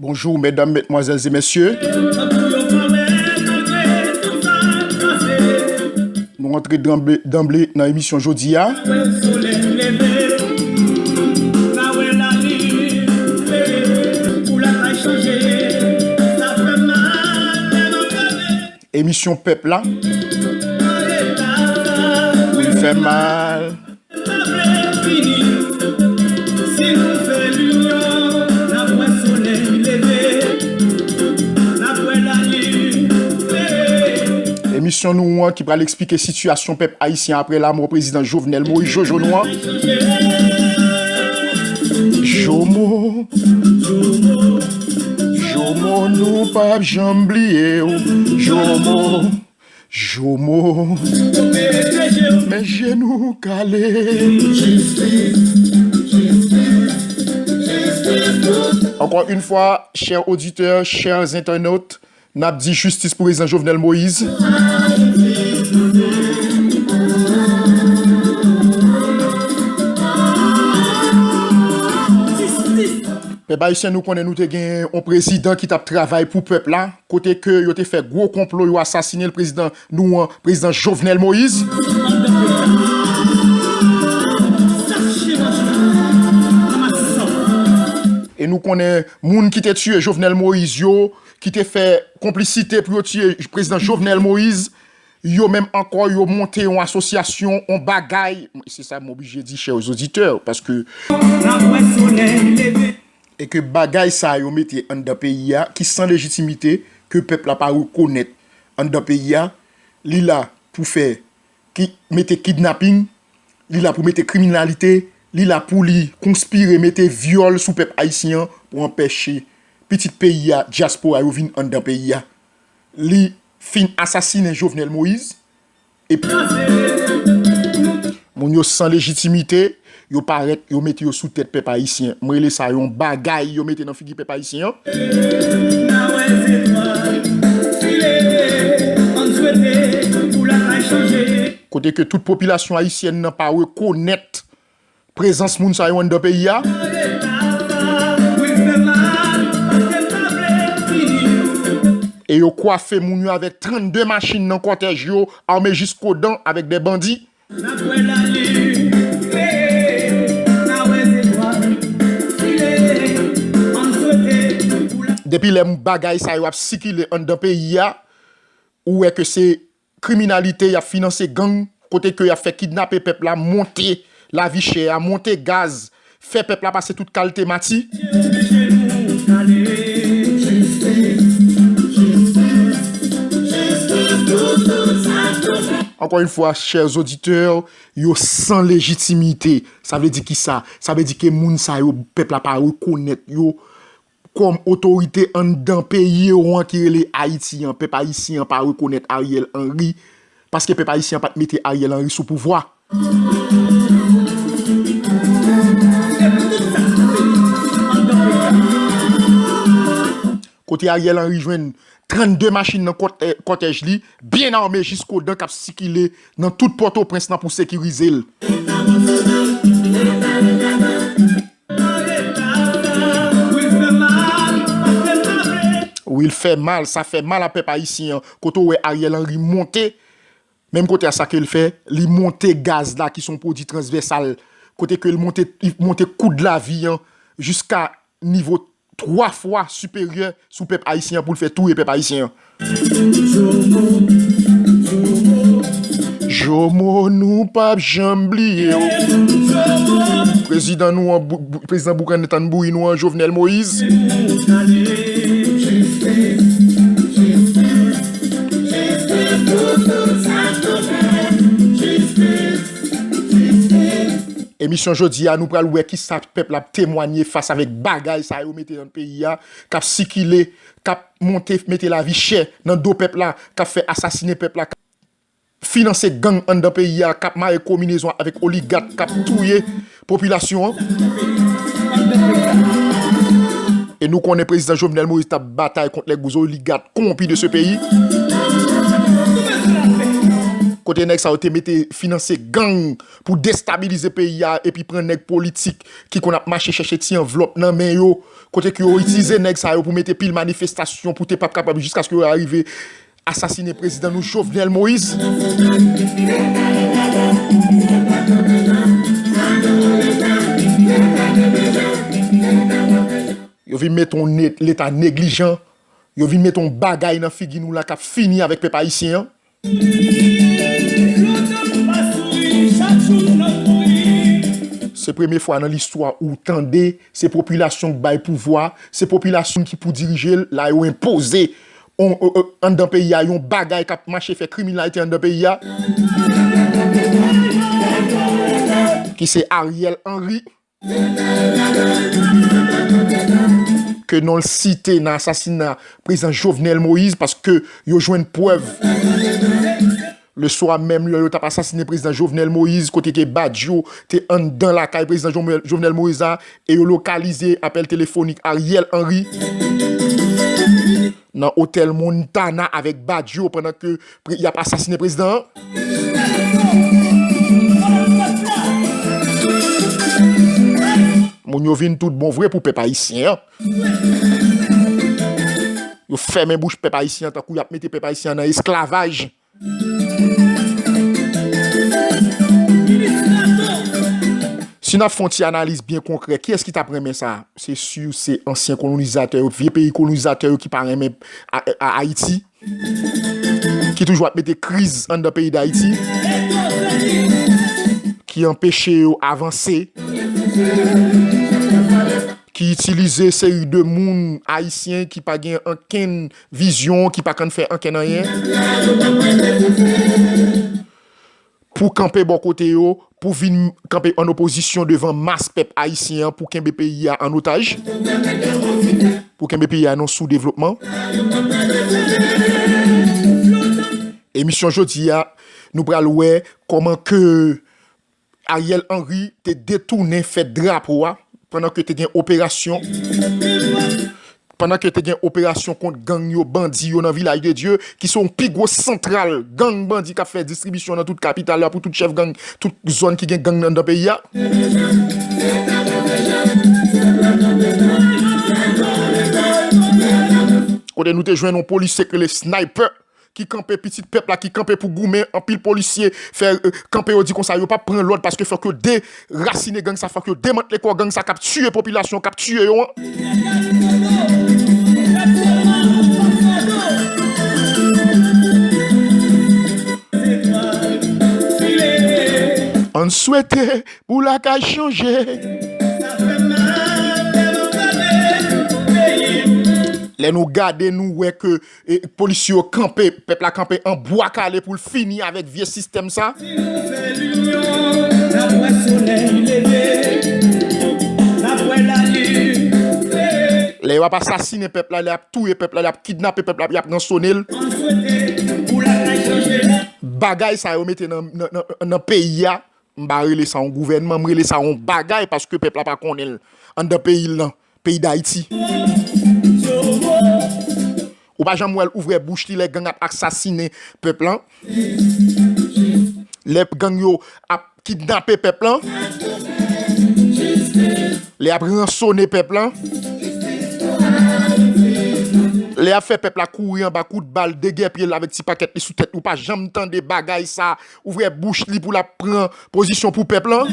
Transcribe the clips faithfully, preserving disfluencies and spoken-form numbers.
Bonjou, medam, medmwazèl e mesye. Nou antre danble, danble nan emisyon jodi a. Emisyon pèp la. Wi, l fè mal. Emisyon nou an ki pral eksplike sitiyasyon pèp ayisyen apre lanmò prezidan Jovenel Moïse, Jojo nou an. Jomo, Jomo, nou p ap janm bliye w. Jomo, Jomo, men je nou kale. Encore une fois, chers auditeurs, chers internautes, n ap di jistis pou prezidan Jovenel Moïse. Pèp ayisyen, nou konnen nou te gen yon prezidan ki t ap travay pou pèp la, kote ke yo te fè gwo konplo, yo asasinen l, prezidan nou an, prezidan Jovenel Moïse. E nou konnen moun ki te tiye Jovenel Moïse yo, ki te fè konplisite pou yo tiye prezidan Jovenel Moïse, yo menm ankò, yo monte yon asosyasyon, yon bagay, se sa m oblije di, chers auditeurs, paske e ke bagay sa yo mete anndan peyi a, ki san lejitimite, ke pèp la pa rekonèt anndan peyi a, li la pou fè ki mete kidnaping, li la pou mete kriminalite, li la pou li konspire mete vyòl sou pèp ayisyen an pou anpeche pitit peyi a, dyaspora yo vin anndan peyi a. Li fin asasinen Jovenel Moïse, epi moun yo san lejitimite, yo parèt, yo mete yo sou tèt pèp ayisyen. M rele sa yon bagay yo mete nan figi pèp ayisyen an. Kote ke tout popilasyon ayisyèn nan pa rekonèt prezans moun sa yo anndan peyi a. E yo kwafe moun yo avèk trannde machin nan kòtèj yo, ame jiskodan avèk de bandi. Depi lè bagay sa yo ap sikile anndan peyi a, ou wè ke se kriminalite, y ap finanse gang, kote ke y ap fè kidnape pèp la, monte lavi chè a, monte gaz, fè pèp la pase tout kalte mati. Encore une fois, chers auditeurs, yo san lejitimite. Sa vle di kisa? Sa vle di ke moun sa yo, pèp la pa rekonèt yo kòm otorite anndan peyi yo an ki rele Ayiti an. Pèp ayisyen an pa rekonèt Ariel Henry, paske pèp ayisyen an pa t mete Ariel Henry sou pouvwa. Kote Ariel Henry jwenn trannde machin nan kòt-, eh, kòtèj li, byen ame jiskodan, k ap sikile nan tout Pòtoprens nan pou sekirize l. Wi, l fè mal, sa fè mal a pèp ayisyen an. Kote w wè Ariel Henry monte, menm kote a sa ke l fè, li monte gaz la ki se yon pwodui transvèsal, kote ke l monte, li monte kou de lavi an jiska nivo twa fwa siperyè sou pèp ayisyen an pou l fè touye pèp ayisyen an. Jomo, nou p ap janm bliye w. Prezidan nou an, bou-, bou-, prezidan boukannen tanbouyi nou an, Jovenel Moïse. Emisyon jodi a, nou pral wè kisa pèp la ap temwanye fas avèk bagay sa yo mete nan peyi a, k ap sikile, k ap monte, mete lavi chè nan do pèp la, k ap fè asasinen pèp la, k ap finanse gang anndan peyi a, k ap mare kominezon avèk oligat, k ap touye popilasyon an. E nou konnen prezidan Jovenel Moïse t ap batay kont les gros oligarques corrompus de ce pays. Kote nèg sa yo te mete finanse gang pou destabilize peyi a, epi pran nèg politik ki konn ap mache chèche ti anvlòp nan men yo, kote ke yo itilize nèg sa yo pou mete pil manifestasyon pou te p ap kapab jiskaske yo arive asasinen prezidan nou Jovenel Moïse. Yo vin mete yon ne- leta neglijan, yo vin mete yon bagay nan figi nou la k ap fini avèk pèp ayisyen an. Se premye fwa nan listwa ou tande se popilasyon k bay pouvwa, se popilasyon ki pou dirije l, la yo enpoze on- o- o- anndan peyi a yon bagay k ap mache fè kriminalite anndan peyi a, ki se Ariel Henry, ke non l site nan asasina prezidan Jovenel Moïse, paske yo jwenn prèv leswa menm lè yo t ap asasinen prezidan Jovenel Moïse, kote ke Badio te anndan lakay prezidan Jovenel- Jovenel Moïse a, e yo lokalize apèl telefonik Ariel Henry nan otèl Montana avèk Badio pandan ke pre- y ap asasinen prezidan an. Moun yo vin tout bon vre pou pèp ayisyen an. Yo fèmen bouch pèp ayisyen an tankou y ap mete pèp ayisyen an nan esklavaj. Si n ap fè yon ti analiz byen konkrè, kiyès ki t ap renmen sa? Se si se ansyen kolonizatè yo, vye peyi kolonizatè yo ki pa renmen A- A- Ayiti, ki toujou ap mete kriz anndan peyi Dayiti, ki anpeche yo avanse, ki itilize seri de moun ayisyen ki pa gen ankenn vizyon, ki pa konn fè ankenn anyen, pou kanpe bò kote yo, pou vin kanpe an opozisyon devan mas pèp ayisyen an, pou kenbe peyi a an otaj, pou kenbe peyi a nan soudevlopman. Emisyon jodi a, nou pral wè kòman ke Ariel Henry te detounen fèt drapo a pandan ke te gen operasyon, pandan ke te gen operasyon kont gang yo, bandi yo nan Vilaj de Dye, ki se yon pi gwo santral gang bandi k ap fè distribisyon nan tout kapital la pou tout chèf gang, tout zòn ki gen gang nan anndan peyi a. Kote nou te jwenn yon polisye k rele Sniper, ki kanpe pitit pèp la, ki kanpe pou goumen, anpil polisye fè, euh, kanpe, yo di konsa, yo p ap pran lòd paske fòk yo derasinen gang sa, fòk yo demantle kò gang sa k ap tiye popilasyon, k ap tiye yo an. Ann swete pou lakay chanje. Lè nou gade, nou wè ke, e, polisye yo kanpe, pèp la kanpe an bwa kale pou l fini avèk vye sistèm sa. Lè y ap asasinen pèp la, lè y ap touye pèp la, lè y ap kidnape pèp la, y ap ransone l. Bagay sa yo mete nan, nan, nan, nan peyi a, m pa rele sa yon gouvènman, m rele sa yon bagay paske pèp la pa konnen l. Anndan peyi l lan, peyi Dayiti. Ou pa janm wè l ouvè bouch li lè gang ap asasinen pèp lan. Lè gang yo ap kidnape pèp lan. Lè y ap ransone pèp lan. Lè y ap fè pèp la kouri anba kout bal, degèpiye l avèk ti pakèt li sou tèt li. Ou pa janm tande bagay sa. Ouvè bouch li pou l ap pran pozisyon pou pèp lan.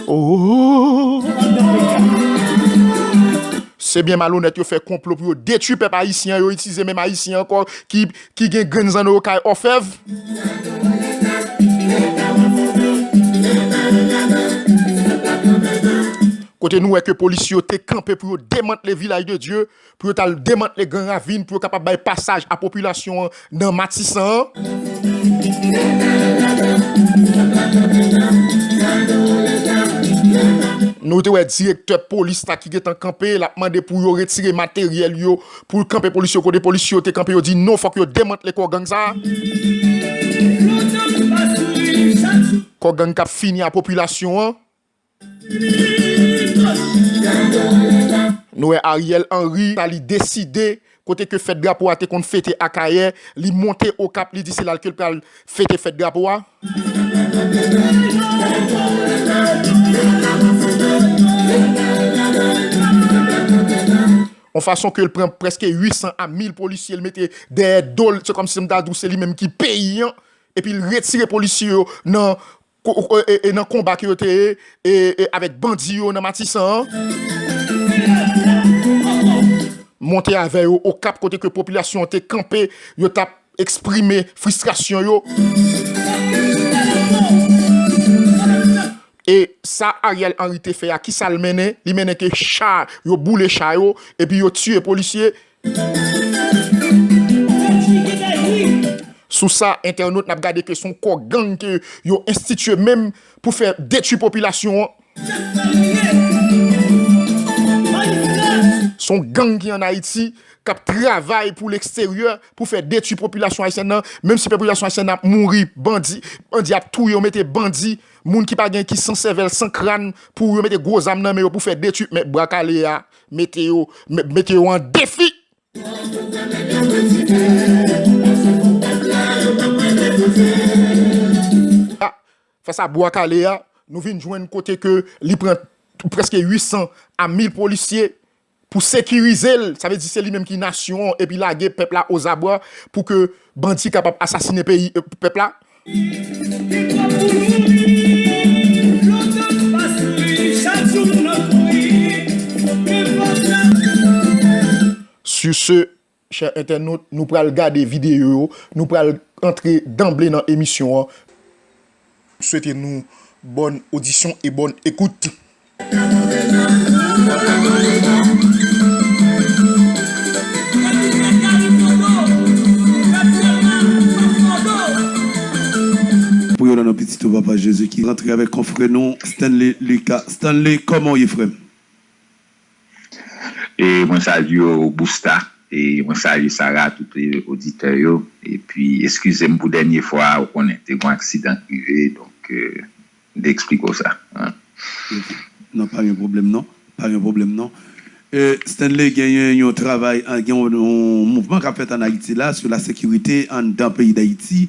Oh. Se byen malonèt yo fè konplo pou yo detwi pèp ayisyen an, yo itilize menm ayisyen ankò ki, ki gen grenn zanno yo kay òfèv. Kote nou wè ke polisye yo te kanpe pou yo demantle Vilaj de Dye, pou yo t al demantle Gran Ravin, pou yo kapab bay pasaj a popilasyon an nan Matisan an. Nou te wè direktè polis la ki gentan kanpe, l ap mande pou yo retire materyèl yo, pou l kanpe polis yo, kote polis yo te kanpe, yo di non, fòk yo demantle kò gang sa a. Kò gang k ap fini a popilasyon an. Nou wè Ariel Henry, sa li deside, kote ke fèt drapo a te konn fete Akayè, li monte Okap, li di se la ke l pral fete fèt drapo a. Yon fason ke l pran prèske uit san a mil polisye, l mete dèyè do l, se kòmsi m ta di w se li menm ki peyi an, epi l retire polisye yo nan ko- e, e, e nan konba ke yo te ye e, e avèk bandi yo nan Matisan an. Monte avè yo Okap kote ke popilasyon an te kanpe, yo t ap eksprime fristrasyon yo. E sa Ariel Henry te fè a, kisa l mennen? Li mennen ke cha, yo boule cha yo, epi yo tiye polisye. Sou sa, entènot, n ap gade ke se yon kò gang ke yo enstitye menm pou fè detwi popilasyon an. Se yon gang ki ann Ayiti, k ap travay pou leksteryè, pou fè detwi popilasyon ayisyèn nan. Menm si popilasyon ayisyèn nan ap mouri, bandi, bandi ap touye yo, mete bandi, moun ki pa gen, ki san sèvèl, san kràn, pou yo mete gwo zam nan men yo pou fè detwi, men bwa kale a, mete yo, me- mete yo an defi. A, fas a bwa kale a, nou vin jwenn kote ke li pran prèske uit san a mil polisye pou sekirize l. Sa vle di se li menm ki nasyon an, epi lage pèp la ozabwa pou ke bandi kapab asasinen peyi, e, pèp la. Sur ce, chè entènot, nou pral gade videyo yo, nou pral antre danble nan emisyon an. Swete nou bòn odisyon e bòn ekout. Pou yo nan non pitit ou, Papa Jezi, ki rantre avèk konfrè nou, Stanley Lucas. Stanley, kòman w ye, frè m? E mwen salye w, Busta, e mwen salye Sarah, tout e, oditè yo. Epi, eskize m pou dènye fwa, ou konnen, te gen yon aksidan k rive, donk, e, m te eksplike w sa. Non, pa gen pwoblèm non. Pa gen pwoblèm non. E, Stanley, genyen yon travay, gen yon, yon mouvman k ap fèt ann Ayiti la, sou lasekirite anndan peyi Dayiti,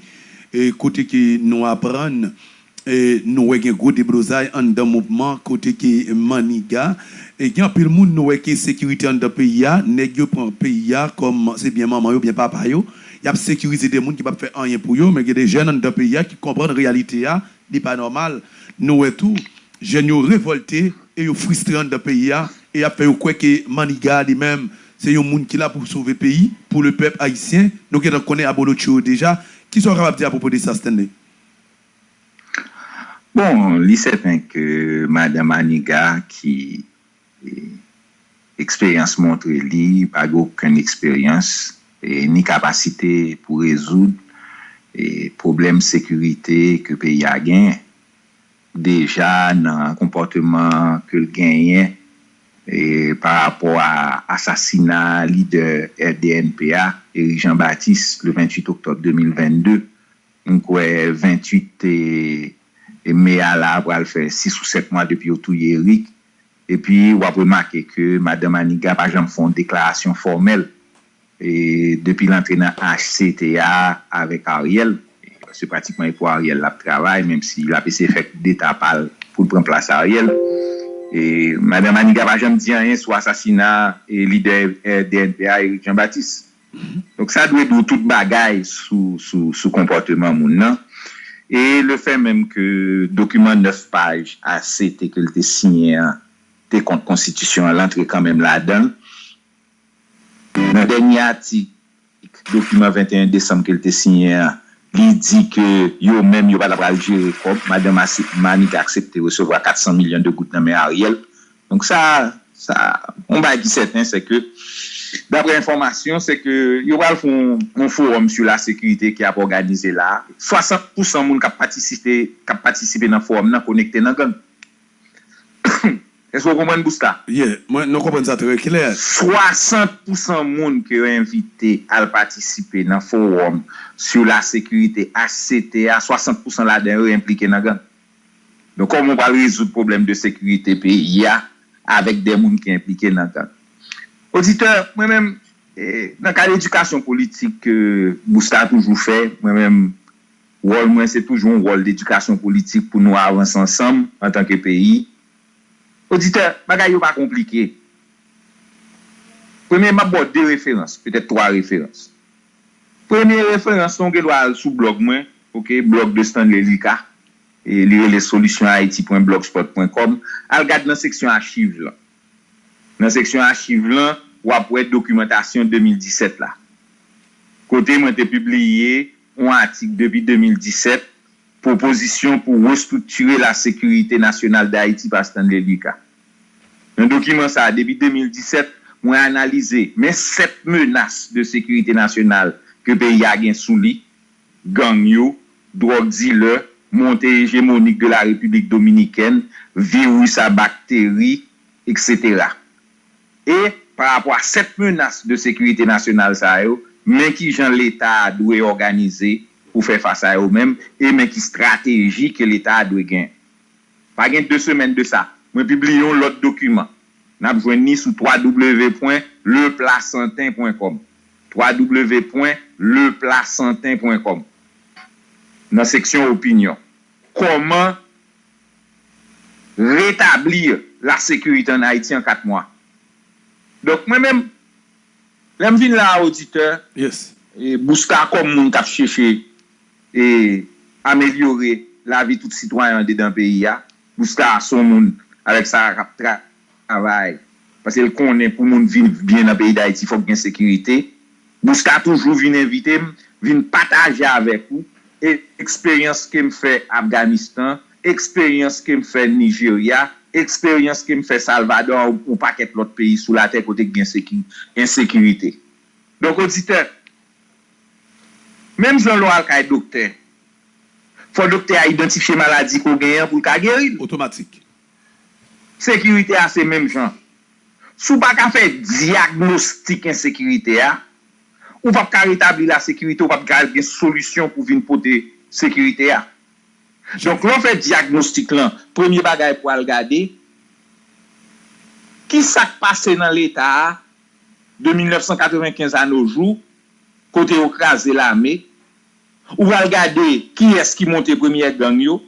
e, kote ke nou aprann, e, nou wè gen gwo deblozay anndan mouvman, kote ke Maniga, e, gen anpil moun nou wè ke sekirite anndan peyi a, nèg yo pran peyi a kòm se byen manman yo, byen papa yo, y ap sekirize de moun ki p ap fè anyen pou yo, men gen de jèn anndan peyi a ki konprann reyalite a, li pa nòmal. Nou wè tou, jèn yo revòlte e yo fristre anndan peyi a, e y ap fè yo kwè ke Maniga li menm, se yon moun ki la pou sove peyi, pou le pèp ayisyen. Nou gentan konnen abolotcho yo deja. Kisa w kapab di apwopo de sa, Stanley? Bon, li sèten ke madan Maniga ki e, eksperyans montre li pa gen okenn eksperyans e, ni kapasite pou rezoud e, pwoblèm sekirite ke peyi a genyen. Deja nan konpòteman ke l genyen e, pa rapò a asasina lidè R D N P a, Eric Jean Baptiste, le venntuit oktòb de mil vennde, m kwè venntuit e, e me a la pral fè sis ou sèt mwa depi yo touye Eric. Epi w ap remake ke madan Maniga pa janm fè yon deklarasyon fòmèl e, depi l antre nan H C T a avèk Ariel. Paske pratikman e pou Ariel l ap travay, menm si l ap eseye fè koudeta pa l pou l pran plas Ariel. E, madan Maniga pa janm di anyen sou asasina e, lidè R D N P a, Eric Jean Baptiste. Donk sa dwe di w tout bagay sou, sou, sou konpòteman moun nan. E le fè menm ke dokiman nèf paj A C T ke l te siyen an te kont konstitisyon an, l antre kanmenm ladan l. Nan dènye atik dokiman venteyen desanm ke l te siyen an, li di ke yo menm yo pa ta pral jere kòb. Madan Masi- Maniga aksepte resevwa kat san milyon de goud nan men Ariel. Donk sa, sa, yon bagay ki sèten, se ke, daprè enfòmasyon, se ke yo pral fè yon, yon fowòm sou lasekirite ki ap òganize la. Swasant pousan moun k ap patisipe, k ap patisipe nan fowòm nan konekte nan gang. Èske w konprann, Busta? Yeah, mwen, nou konprann sa trè klè. Swasant pousan moun ke yo envite al patisipe nan fowòm sou lasekirite H C T a, swasant pousan ladan yo enplike nan gang. Donk, kòman w pral rezoud pwoblèm de sekirite peyi a avèk de moun ki enplike nan gang? Oditè, mwen menm, e, nan kad edikasyon politik ke Busta toujou fè, mwen menm, wòl mwen se toujou yon wòl dedikasyon politik pou nou avanse ansanm antanke peyi. Oditè, bagay yo pa konplike. Premye, m ap ba w de referans, petèt twa referans. Premye referans lan, w gen dwa al sou blòg mwen, ok, blòg de Stanley Lucas, e li rele solution haiti point blogspot point com. Al gad nan seksyon achiv lan. Nan seksyon achiv lan, w ap wè dokimantasyon de mil disèt la. Kote mwen te pibliye yon atik depi de mil disèt, pwopozisyon pou restriktire la sécurité nationale d'Haïti pa Stanley Lucas. Nan dokiman sa a, depi de mil disèt, mwen analize men sèt menas de sekirite nasyonal ke peyi a gen sou li, gang yo, dwòg dilè, monte ejemonik de la Repiblik Dominikèn, viris a bakteri, etsetera. E pa rapò a sèt menas de sekirite nasyonal sa yo, men kijan Leta a dwe òganize pou fè fas a yo menm, e men ki estrateji ke Leta a dwe gen. Pa gen de semèn de sa, mwen pibliye yon lòt dokiman. N ap jwenn li sou w w w point le placentin point com. w w w point le placentin point com. Nan seksyon opinyon. Comment rétablir la sécurité en Haïti en quatre mois? Donk, mwen menm, lè m vin la a, oditè, Yes. e, Busta kòm moun k ap chèche e, amelyore lavi tout sitwayen andedan peyi a. Busta se yon moun avèk sa k ap travay. Paske l konnen pou moun viv byen nan peyi Dayiti, fòk gen sekirite. Busta toujou vin envite m, vin pataje avèk ou e, eksperyans ke m fè Afganistan, eksperyans ke m fè Nijerya, eksperyans ke m fè Salvadò, yon pakèt lòt peyi sou latè kote k gen seki, ensekirite. Donk, oditè, menm jan lè w al kay doktè, fò doktè a idantifye maladi ke w genyen an pou l ka geri l. Otomatik. Sekirite a se menm jan. Si w pa ka fè dyagnostik ensekirite a, ou p ap ka retabli lasekirite, ou p ap ka gen solisyon pou vin pote sekirite a. Donk, lè w fè dyagnostik lan, premye bagay pou w al gade, ki sa k pase nan Leta a de mil nèf san katrevenkenz a no jou, kote yo kraze lame, ou pral gade kiyès ki monte premyè gang yo,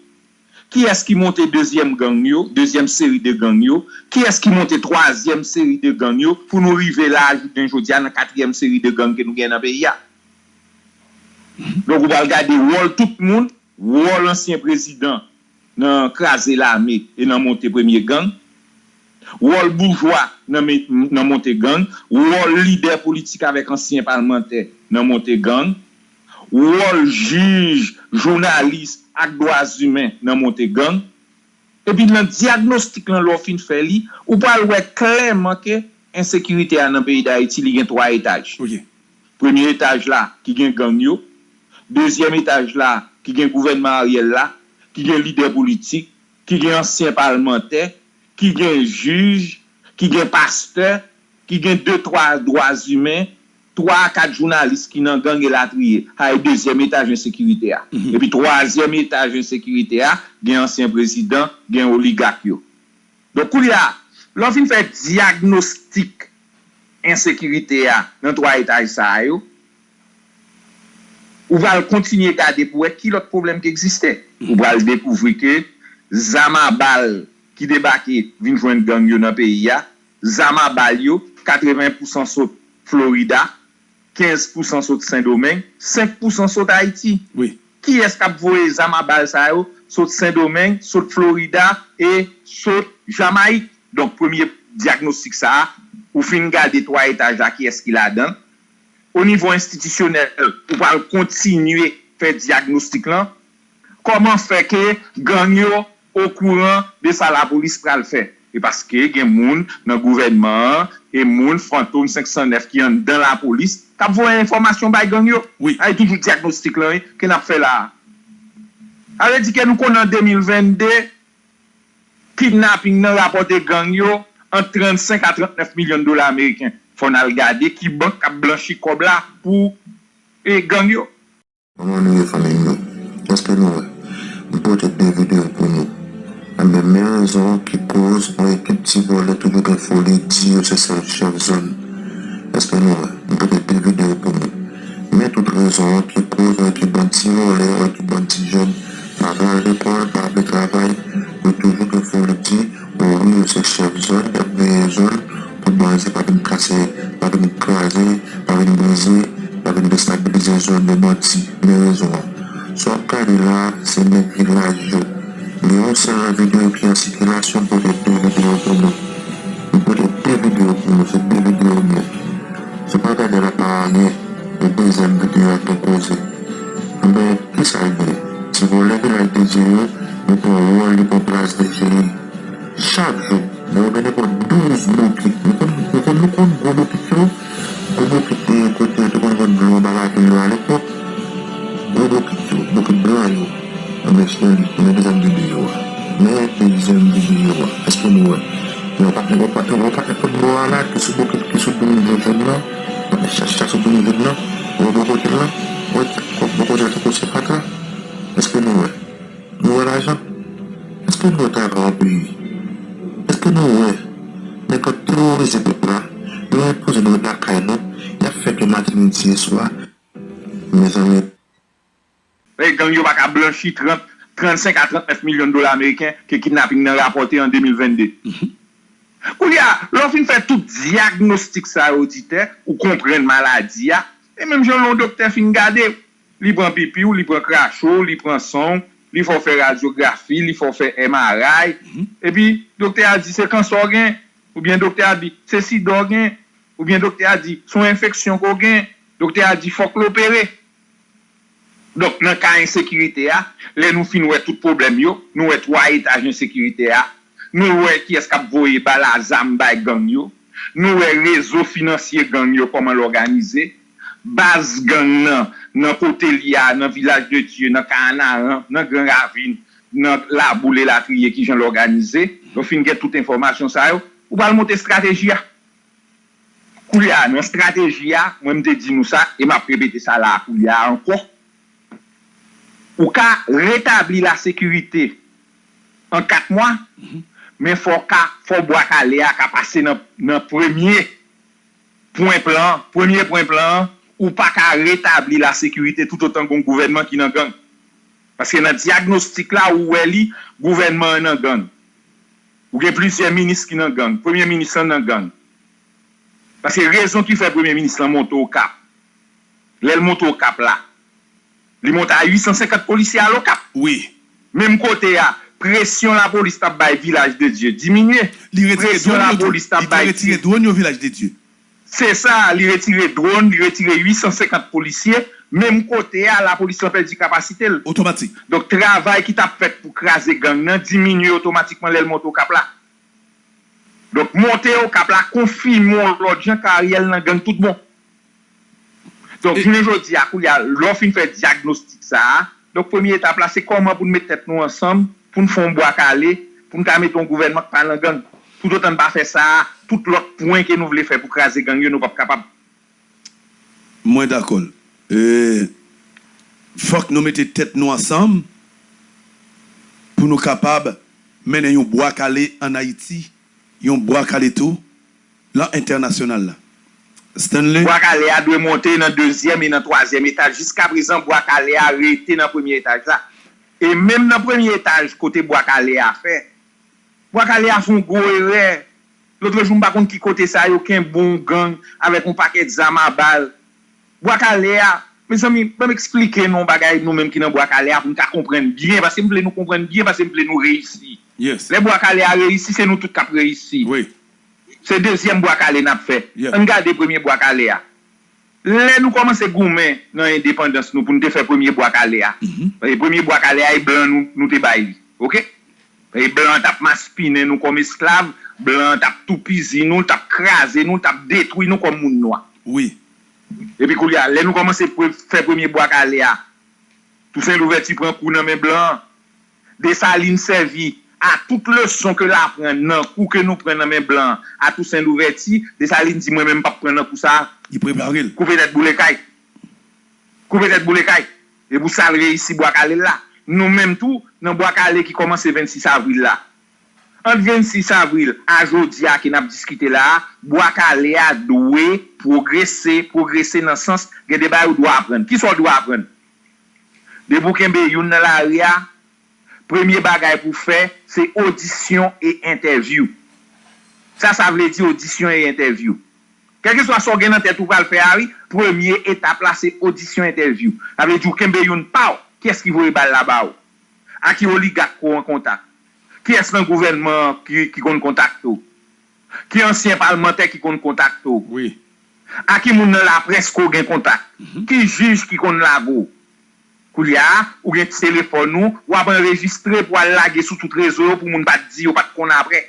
kiyès ki monte dezyèm gang yo, dezyèm seri de gang yo, kiyès ki monte twazyèm seri de gang yo, pou nou rive la, jounen jodi a, nan katriyèm seri de gang ke nou gen nan peyi a. Donk, ou pral gade wòl tout moun, wòl ansyen prezidan nan kraze lame e nan monte premye gang, wòl boujwa nan, nan monte gang, wòl lidè politik avèk ansyen palmantè nan monte gang, wòl jij, jounalis ak dwa imen nan monte gang. Epi nan dyagnostik lan, lè w fin fè li, ou pral wè klèman ke ensekirite a nan peyi Dayiti, li gen twa etaj. Ok. Premye etaj la ki gen gang yo, dezyèm etaj la ki gen gouvènman Ariel la, ki gen lidè politik, ki gen ansyen palmantè, ki gen jij, ki gen pastè, ki gen de twa dwa imen, twa a kat jounalis ki nan gang elatriye. Sa e dezyèm etaj ensekirite a. Epi twazyèm etaj ensekirite a, gen ansyen prezidan, gen oligak yo. Donk, koulye a, lè w fin fè dyagnostik ensekirite a nan twa etaj sa a yo, ou pral kontinye gade pou wè ki lòt pwoblèm ki egziste. Ou pral dekouvri ke zam a bal ki debake vin jwenn gang yo nan peyi a, zam a bal yo, katreven pousan sot Florida, kenz pousan sot Sendomeng, senk pousan sot Ayiti. Wi. Kiyès k ap voye zam a bal sa yo sot Sendomeng, sot Florida e sot Jamayik? Donk, premye dyagnostik sa a, ou fin gade twa etaj la, kiyès ki ladan l. O nivo enstitisyonèl, ou pral kontinye fè dyagnostik lan. Kòman fè ke gang yo okouran de sa lapolis pral fè? E paske gen moun nan gouvènman an e moun Fantom senk san nèf ki anndan lapolis k ap voye enfòmasyon bay gang yo. Wi. Sa e toujou dyagnostik lan, wi, ke n ap fè la a. Sa vle di ke nou konnen an de mil vennde, kidnaping nan rapòte gang yo ant trannsenk a trannèf milyon dola ameriken. Fò n al gade ki bank k ap blanchi kòb la pou, e, gang yo. Kòman nou ye, fanmi m yo? Èske nou wè? M pote de videyo pou nou. Enben, men rezon ki koz yon ekip ti vòlè toujou gen foli di yo se sèl chèf zòn Èske nou wè? M pote de videyo pou nou. Men tout rezon an, ki koz, ki bann ti vòlè, ki bann ti jèn pa vle al lekòl, pa vle travay, yo toujou gen foli di, o wi, yo se chèf zòn, y ap veye zòn, pou bandi pa vin kase, pa vin kraze, pa vin brize, pa vin destabilize zòn yo, manti. Men rezon an. Sa w ap gade la, se nèg vilaj yo. Gen yon sèl videyo ki an sikilasyon, m pote de videyo pou nou. M pote de videyo pou nou, se de videyo m ye. Se pa gade la pa anyen, e dezyèm videyo a te koze. Ebyen, kisa l ye? Ti vòlè vilaj de Dye yo, li pran wòl, li pran plas de Dye yo. Chak jou, lè yo gen nenpòt douz bokit, nou konn, nou konn, nou konn gwo bokit yo, gwo bokit de kote yo te konn vann dlo anba lavil yo alepòk, gwo bokit yo, bokit blan yo, nan men cheri, nan dezyèm videyo a. Men dezyèm videyo a, èske nou wè? Yon pakèt, yon pakèt, yon pakèt foutbòl la ki sou bokit, ki sou doum jòn jòn nan, yon pakèt chach chach sou doum jòn nan, wè bò kote l la, wè bò kote l te koze fatra, èske nou wè? Nou wè lajan? Èske nou wè travay an peyi? Èske nou wè nèg k ap teworize pèp la? Yo enpoze nou ret lakay nou, y ap fè ke maten, midi e swa. Mezanmi. E gang yo pa ka blanchi trant, trannsenk a trantnèf milyon dola ameriken ke kidnaping nan rapòte an de mil vennde. Koulye a, lè w fin fè tout dyagnostik sa yo, oditè, ou konprann maladi a, e menm jan yon doktè fin gade w, li pran pipi w, li pran krache w, li pran san w, li fè w fè radyografi, li fè w fè M R I, epi doktè a di se kansè w gen, oubyen doktè a di se sida w gen, oubyen doktè a di se yon enfeksyon ke w gen, doktè a di fòk l opere. Donk, nan ka ensekirite a, lè nou fin wè tout pwoblèm yo, nou wè twa etaj ensekirite a, nou wè kiyès k ap voye bal a zam bay gang yo, nou wè rezo finansye gang yo kòman l òganize, baz gang nan, nan kote l ye a, nan Vilaj de Dye, nan Kanaran, nan Gran Ravin, nan Laboul elatriye kijan l òganize, yo fin gen tout enfòmasyon sa yo, ou pral monte estrateji a. Koulye a, nan estrateji a, mwen m te di nou sa, e m ap repete sa la a koulye a ankò. Ou ka retabli lasekirite an kat mwa, men fò w ka, fò Bwa Kale a ka pase nan, nan premye pwen plan an. Premye pwen plan an, ou pa ka retabli lasekirite toutotan gon gouvènman ki nan gang. Paske nan dyagnostik la, ou wè li, gouvènman an nan gang. Ou gen plizyè minis ki nan gang. Premye minis lan nan gang. Paske rezon ki fè premye minis lan monte Okap, lè l monte Okap la, li monte a uit san senkant polisye al Okap. Wi. Menm kote a, presyon lapolis t ap bay Vilaj de Dye diminye. Li retire Presyon dwòn yo tou. Lapolis t ap Li te bay retire dwòn yo Vilaj de Dye. Se sa, li retire dwòn, li retire uit san senkant polisye. Menm kote a, lapolis lan pèdi kapasite l. Otomatik. Donk, travay ki t ap fèt pou kraze gang nan diminye otomatikman lè l monte Okap la. Donk, monte Okap la konfime yon lòt jan ke Ariel nan gang tout bon. Donk, jounen jodi a, koulye a, lè w fin fè dyagnostik sa a, donk, premye etap la, se kòman pou n met tèt nou ansanm, pou n fè yon bwa kale, pou n ka mete yon gouvènman k pa nan gang. Toutotan n pa fè sa a, tout lòt pwen ke nou vle fè pou kraze gang yo, nou p ap kapab. Mwen dakò. E, fòk nou mete tèt nou ansanm pou nou kapab mennen yon bwa kale ann Ayiti, yon bwa kale tou lan entènasyonal la. Stanley? Bwa kale a dwe monte nan dezyèm e nan twazyèm etaj. Jiskaprezan, bwa kale a rete nan premye etaj la. E menm nan premye etaj kote bwa kale a fè, Bwa Kale a fè yon gwo erè. Lotrejou, m pa konn ki kote sa yo kenbe yon gang avèk yon pakèt zam a bal. Bwa Kale a, mezanmi, ban m eksplike nou yon bagay, nou menm ki nan Bwa Kale a, pou n ka konprann byen, paske m vle nou konprann byen, paske m vle nou reyisi. Yes. Lè Bwa Kale a reyisi, se nou tout k ap reyisi. Wi. Se dezyèm Bwa Kale n ap fè. Yep. Ann gade premye Bwa Kale a. Lè nou kòmanse goumen nan endepandans nou pou n te fè premye Bwa Kale a, mhm, e premye Bwa Kale a, e blan nou, nou te bay li. Oke? E blan an t ap maspinen nou kòm esklav, blan an t ap toupizi nou, l t ap kraze nou, l t ap detwi nou kòm moun nwa. Wi. Epi koulye a, lè nou kòmanse pre-, fè premye Bwa Kale a, Tousen Louvèti pran kou nan men blan an. Desalin sèvi a tout leson ke l aprann nan kou ke nou pran nan men blan an a Tousen Louvèti. Desalin di, "Mwen menm, m p ap pran nan kou sa a." Li prepare l. Koupe tèt boule kay. Koupe tèt boule kay. E pou sa l reyisi Bwa Kale l la. Nou menm tou, nan Bwa Kale ki kòmanse vennsis avril la. Ant vennsis avril a jodi a ke n ap diskite la a, Bwa Kale a dwe pwogrese, pwogrese nan sans gen de bagay ou dwe aprann. Kisa w dwe aprann? Depi w kenbe youn nan lari a, premye bagay pou w fè, se odisyon e entèvyou. Sa sa vle di odisyon e entèvyou? Kèlkeswa sa w gen nan tèt ou pral fè a, wi, premye etap la se odisyon entèvyou. Sa vle di w kenbe youn pa w, kiyès ki voye bal la ba w? A ki oligak ke w an kontak? Kiyès nan gouvènman an ki, ki konn kontakte w? Ki ansyen palmantè ki konn kontakte w? Wi. A ki moun nan laprès ke w gen kontak? Ki jij ki konn lage w? Koulye a, ou gen telefòn ou, w ap anrejistre pou al lage sou tout rezo yo pou moun pa t di, yo pa t konn apre.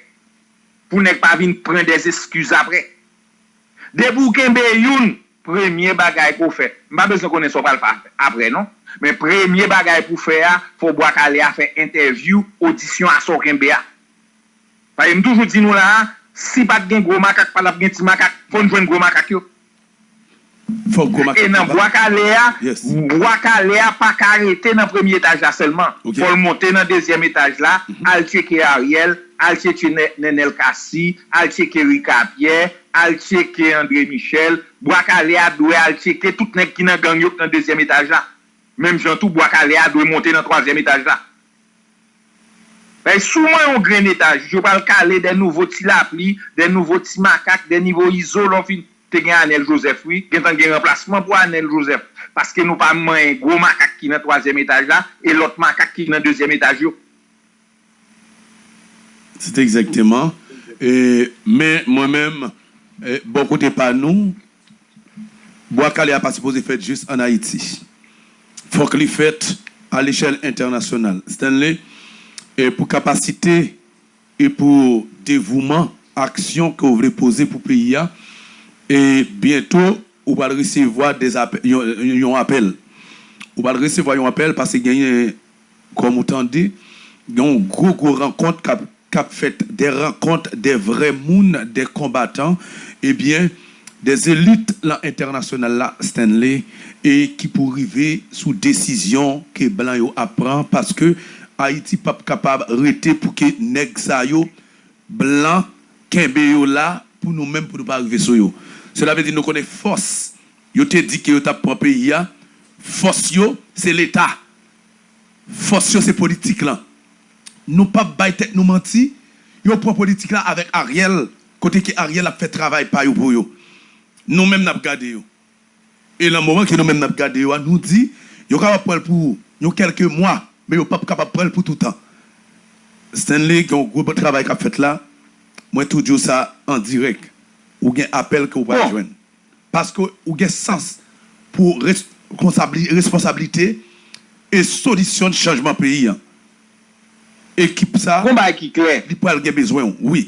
Pou nèg pa vin pran dèzeskiz apre. Depi w kenbe youn, premye bagay ke w fè, m pa bezwen konnen sa w pral fè apre non, men premye bagay pou w fè a, fò Bwa Kale a fè entèvyou, odisyon a sa w kenbe a. Paske m toujou di nou la a, si pa t gen gwo makak, pa t ap gen ti makak, fò n jwenn gwo makak yo. Fòk gwo makak yo la. E nan Bwa Kale a, Bwa Kale a pa ka rete nan premye etaj la sèlman. Fò l monte nan dezyèm etaj la, al tcheke Ariel, al tcheke Nè- Nenel Cassy, al tcheke Ricapierre, al tcheke André Michel. Bwa Kale a dwe al tcheke tout nèg ki nan gang yo k nan dezyèm etaj la. Menm jan tou, Bwa Kale a dwe monte nan twazyèm etaj la. Bay souman yon grenn etaj, yo pral kale de nouvo ti lapli, de nouvo ti makak, de nouvo izo lè w fin. Te gen Anèl Jozèf, wi. Gentan gen ranplasman pou Anèl Jozèf. Paske nou pa manyen gwo makak ki nan twazyèm etaj la e lòt makak ki nan dezyèm etaj yo. Se te egzakteman. E, men mwen menm, e, bò kote pa nou, Bwa Kale a pa sipoze fèt jis ann Ayiti. Fòk li fèt alechèl entènasyonal. Stanley, e, pou kapasite e pou devouman aksyon ke w vle poze pou peyi a, e byento ou pral resevwa dè apè- yon, yon apèl. Ou pral resevwa yon apèl paske genyen, kòm ou tande, gen yon gwo gwo rankont k ap k ap fèt, dè rankont dè vrè moun, dè konbatan, ebyen, dè zelit lan entènasyonal la, Stanley, e ki pou rive sou desizyon ke blan yo ap pran, paske Ayiti p ap kapab rete pou ke nèg sa yo, blan, kenbe yo la pou nou menm pou nou pa rive sou yo. Sela vle di nou konnen fòs yo te di ke yo t ap pran peyi a, fòs yo, se Leta. Fòs yo se politik lan. Nou p ap bay tèt nou manti, yo pran politik la avèk Ariel, kote ke Ariel ap fè travay pa yo pou yo. Nou menm n ap gade yo. E nan moman ke nou menm n ap gade yo a, nou di, yo kapab pran l pou yon kèlke mwa, men yo p ap kapab pran l pou toutan. Stanley, gen yon gwo bon travay k ap fèt la. Mwen tou di w sa an dirèk. Ou gen apèl ke w pral jwenn. Paske ou gen sans pou responsabli- responsablite e solisyon chanjman peyi an. Ekip sa, Gon bagay ki klè. Li pral gen bezwen w, wi.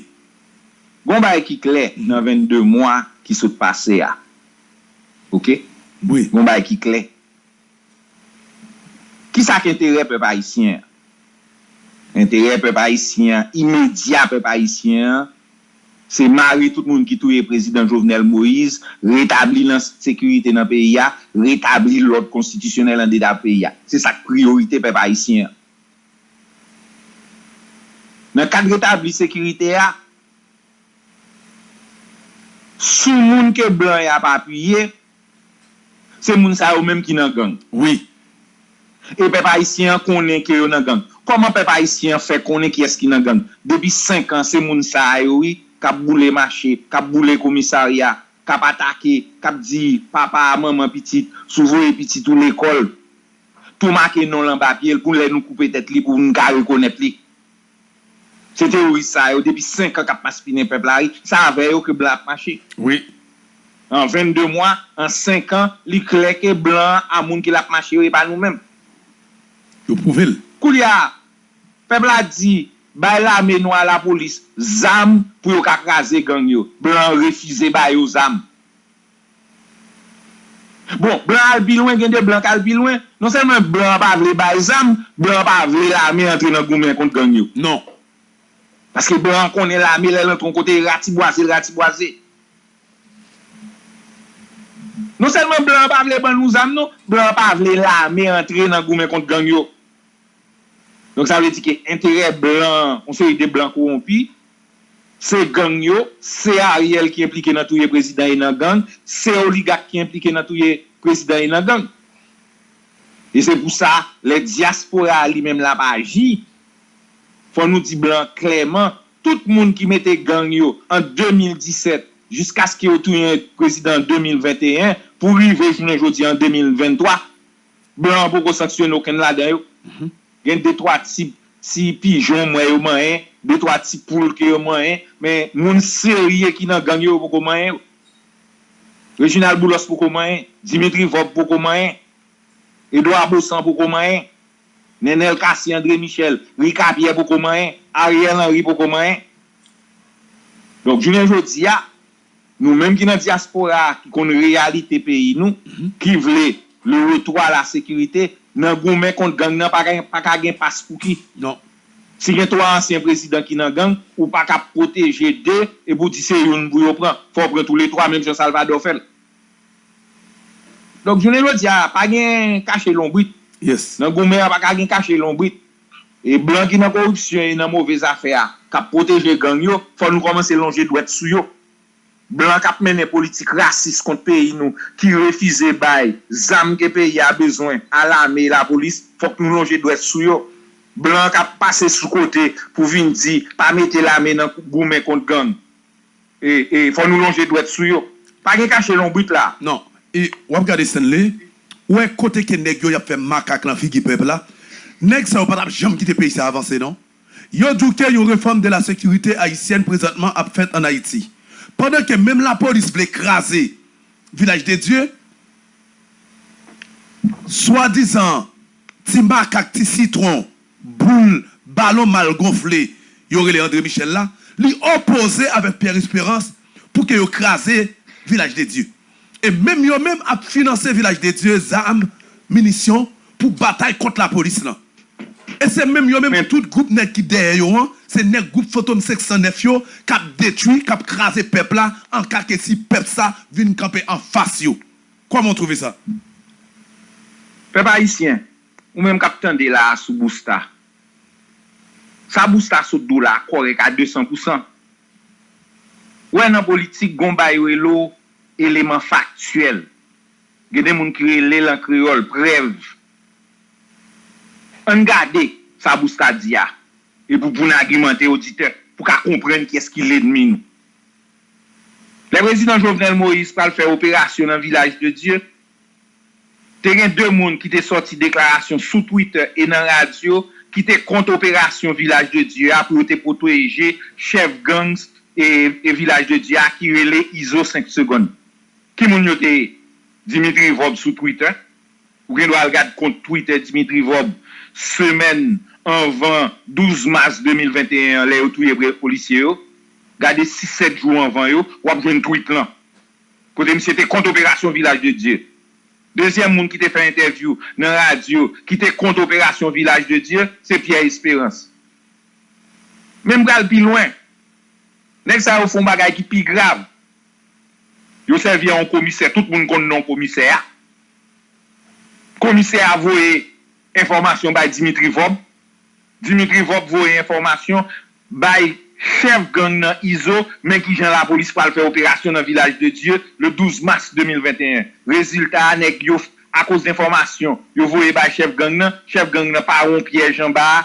Gon bagay ki klè nan vennde mwa ki sot pase a. Oke? Wi. Gon bagay ki klè. Kisa k enterè pèp ayisyen an? Enterè pèp ayisyen an, imedya pèp ayisyen an, se mare tout moun ki touye prezidan Jovenel Moïse, retabli lansekirite nan peyi a, retabli lòd konstitisyonèl anndedan peyi a. Se sa k priyorite pèp ayisyen an. Nan kad retabli sekirite a, sou moun ke blan y ap apiye, se moun sa yo menm ki nan gang. Wi. E pèp ayisyen an konnen ke yo nan gang. Kòman pèp ayisyen an fè konnen kiyès ki nan gang? Depi senk an, se moun sa yo, wi, k ap boule mache, k ap boule komisarya, k ap atake, k ap di papa, manman, pitit, si w voye pitit ou lekòl, tou make non l anba pye l pou lè nou koupe tèt li pou n ka rekonèt li. Se teworis sa yo, depi senk an k ap maspinen pèp la, wi. Se avè yo ke blan ap mache. Wi. An vennde mwa, an senk an, li klè ke blan an a moun ke l ap mache yo, e pa nou menm. Yo pwouve l. Koulye a, pèp la di, bay lame nou a lapolis zam pou yo ka kraze gang yo. Blan an refize ba yo zam. Bon, blan al pi lwen, gen de blan k al pi lwen. Non sèlman blan an pa vle bay zam, blan an pa vle lame antre nan goumen kont gang yo. Non. Paske blan an konnen lame lè l antre yon kote, e ratibwaze l ratibwaze. Non sèlman blan an pa vle ban nou zam, non, blan an pa vle lame antre nan goumen kont gang yo. Donk, sa vle di ke enterè blan, yon seri de blan kowonpi, se gang yo, se Ariel ki enplike nan touye prezidan e nan gang, se oligak ki enplike nan touye prezidan e nan gang. E se pou sa, lè dyaspora a li menm l ap aji, fò nou di blan klèman, tout moun ki mete gang yo an de mil disèt jiskaske yo touye prezidan an de mil venteyen, pou rive jounen jodi an de mil venntwa, blan an poko sanksyone okenn ladan yo. Gen de twa ti, ti pijon m wè yo manyen, de twa ti poul ke yo manyen, men moun serye ki nan gang yo, yo poko manyen yo. Reginald Boulos poko manyen, Dimitri Vorbe poko manyen, Edouard Baussan poko manyen, Nenel Cassy, André Michel, Ricapierre poko manyen, Ariel Henry poko manyen. Donk, jounen jodi a, nou menm ki nan dyaspora a, ki konn reyalite peyi nou, ki vle le retour à la sécurité, nan goumen kont gang nan pa ka, pa ka gen pas pou ki. Non. Si gen twa ansyen prezidan ki nan gang, ou pa ka pwoteje de, epi w di se youn pou yo pran. Fò w pran toulètwa, menm jan Salvador fè l. Donk, jounen jodi a, pa gen kache lonbrit. Yes. Nan goumen an, pa ka gen kache lonbrit. E blan ki nan koripsyon e nan move zafè a, k ap pwoteje gang yo, fò nou kòmanse lonje dwèt sou yo. Blan k ap mennen politik rasis kont peyi nou, ki refize bay zam ke peyi a bezwen a lame e lapolis, fòk nou lonje dwèt sou yo. Blan k ap pase sou kote pou vin di pa mete lame nan goumen kont gang. E, e, fò nou lonje dwèt sou yo. Pa gen kache lonbrit la. Non. E w ap gade Stanley, ou wè kote ke nèg yo y ap fè makak lan figi pèp la. Nèg sa yo pa t ap janm kite peyi sa avanse non. Yo di w ke yon réforme de la sécurité haïtienne prezantman ap fèt ann Ayiti. Pandan ke menm lapolis vle kraze Vilaj de Dye, swadizan ti makak, ti sitwon, boul, balon mal gonfle, yo rele André Michel la, li opoze avèk Pierre Espérance pou ke yo kraze Vilaj de Dye. E menm yo menm ap finanse Vilaj de Dye, zam, minisyon pou batay kont lapolis lan. E se menm yo menm, tout gwoup nèg ki dèyè yo an, se nèg gwoup Fantom senk san nèf yo k ap detwi, k ap kraze pèp la, an ka ke si pèp sa vin kanpe anfas yo. Kòman w twouve sa? Pèp ayisyen, ou menm k ap tande la a sou Busta, sa Busta sot di w la kòrèk a de san pou san. Ou wè, nan politik, gon bagay yo rele w eleman faktyèl. Gen de moun ki rele l an kreyòl prèv. Ann gade sa Busta di a, epi pou n agimante, oditè, pou ka konprann kiyès ki lènmi nou. Lè prezidan Jovenel Moïse pral fè operasyon nan Vilaj de Dye, te gen de moun ki te sòti deklarasyon sou Twitter e nan radyo ki te kont operasyon Vilaj de Dye a pou yo te pwoteje chèf gang e, e Vilaj de Dye a ki rele Izo senk segonn. Ki moun yo te ye? Dimitri Vorbe sou Twitter. Ou gen dwa al gad kont Twitter Dimitri Vorbe semèn anvan douz mas de mil venteyen an, lè yo touye pre-, polisye yo. Gade sis sèt jou anvan yo, w ap jwenn tweet lan. Kote misye te kont operasyon Vilaj de Dye. Dezyèm moun ki te fè entèvyou nan radyo ki te kont operasyon Vilaj de Dye, se Pierre Espérance. Men m pral pi lwen. Nèg sa yo fè yon bagay ki pi grav. Yo sèvi a yon komisè, tout moun konn non komisè a. Komisè a voye enfòmasyon bay Dimitri Vorbe. Dimitri Vorbe voye enfòmasyon bay chèf gang nan Izo, men kijan lapolis pral fè operasyon nan Vilaj de Dye le douz mas de mil venteyen. Rezilta a, nèg yo, akoz de enfòmasyon yo voye bay chèf gang nan, chèf gang nan pa wè yon pyèj anba a,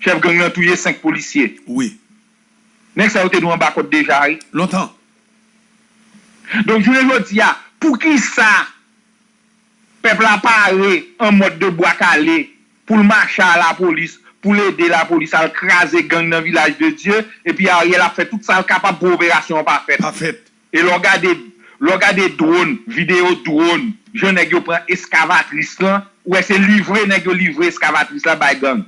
chèf gang nan touye senk polisye. Wi. Nèg sa yo te nou anba kòd deja, wi. Lontan. Donk, jounen jodi a, poukisa pèp la pare an mòd de bwa kale pou l mache a lapolis, pou l ede lapolis al kraze gang nan Vilaj de Dye, epi Ariel ap fè tout sa l kapab pou operasyon an pa fèt. Pa fèt. E lè w gade, lè w gade dwòn, videyo dwòn, jan nèg yo pran eskavatris lan, ou wè se livre nèg yo livre eskavatris la bay gang.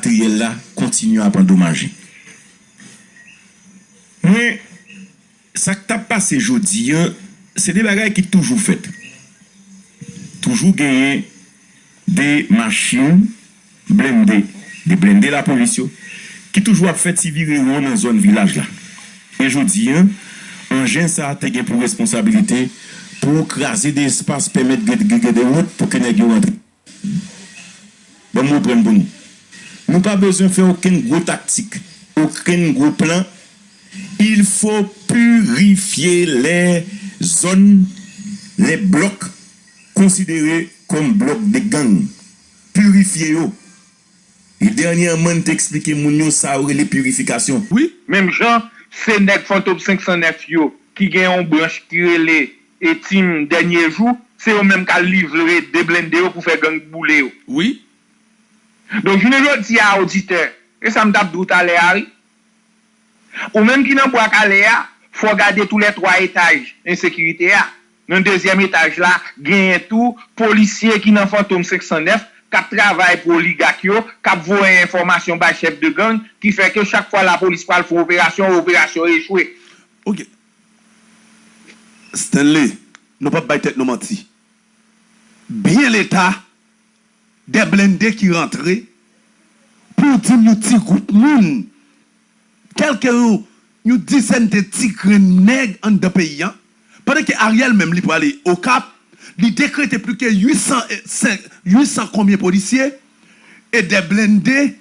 Materyèl la kontinye ap andomaje. Men, sa k t ap pase jodi a, se de bagay ki toujou fèt. Toujou genyen de machin blende de blende lapolis yo, ki toujou ap fè ti vire won nan zòn vilaj la. E jodi a, anjen sa a te gen pou responsabilite pou kraze de espas, pèmèt gre-, gre-, gre de wout pou ke nèg yo rantre. Ban m reprann pou nou. Nou pa bezwen fè okenn gwo taktik, okenn gwo plan. Il faut purifier les zones, les blocs considérés comme blocs de gang. Pirifye yo. E dènyèman, n te eksplike moun yo sa yo rele pirifikasyon. Wi. Menm jan, se nèg Fantom senk san nèf yo ki gen yon branch ki rele e Team Dènye Jou, se yo menm k al livre de blende yo pou fè gang boule yo. Wi. Donk, jounen jodi a, oditè, e sa m t ap di w talè a, wi. Ou menm ki nan Bwa Kale a, fò w gade tou lè twa etaj ensekirite a. Nan dezyèm etaj la, genyen tou polisye ki nan Fantom senk san nèf, k ap travay pou oligak yo, k ap voye enfòmasyon bay chèf de gang, ki fè ke chak fwa lapolis pral fè yon operasyon, operasyon echwe. Ok. Stanley, nou p ap bay tèt nou manti. Byen Leta, de blende ki rantre pou w di m yon ti gwoup moun, kèlke yon, yon dizèn de ti grenn nèg anndan peyi a, pandan ke Ariel menm li prale Okap, li dekrete plis ke uit san, eh, senk, uit san konbyen polisye, e de blende,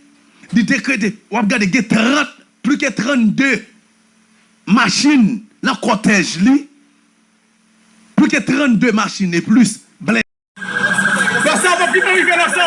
li dekrete, w ap gade gen trant, plis ke trannde machin nan kòtèj li, plis ke trannde machin e plis blende. Basta pa ki pa rive nan sa.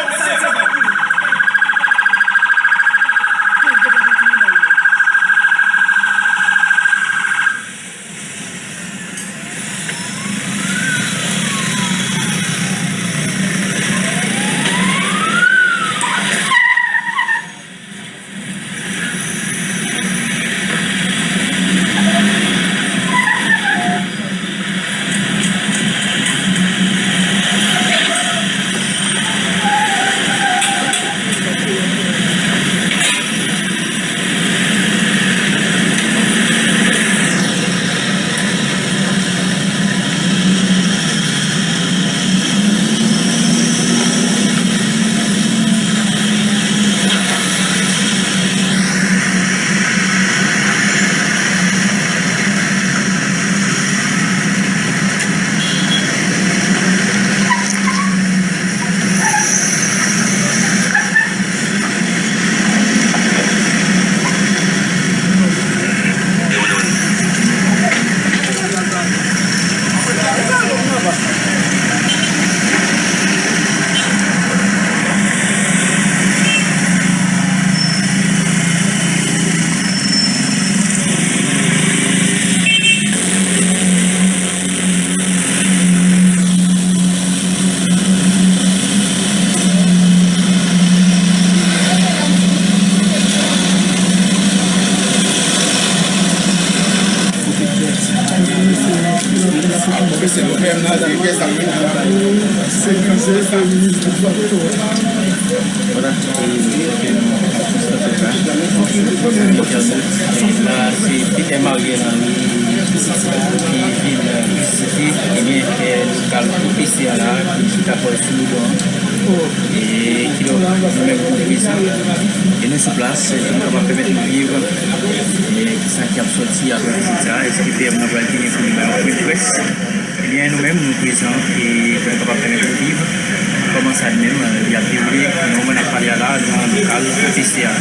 Voilà, e, e, la, se Peter Mariel Henry ki vin vizite, ebyen, e, lokal O P C a la, ki chita bò sou Loudon an. E, kidonk, nou menm nou prezan, e nou sou plas, e nou kapab pèmèt nou viv, e, kisa ki ap sòti apre vizit sa, èske P M nan pral genyen pou li bay yon pwen de près? Ebyen, nou menm, nou prezan e pou nou kapab pèmèt nou viv kòman sa li menm, e, li ap dewoule nan moman n ap pale a la nan lokal O P C a.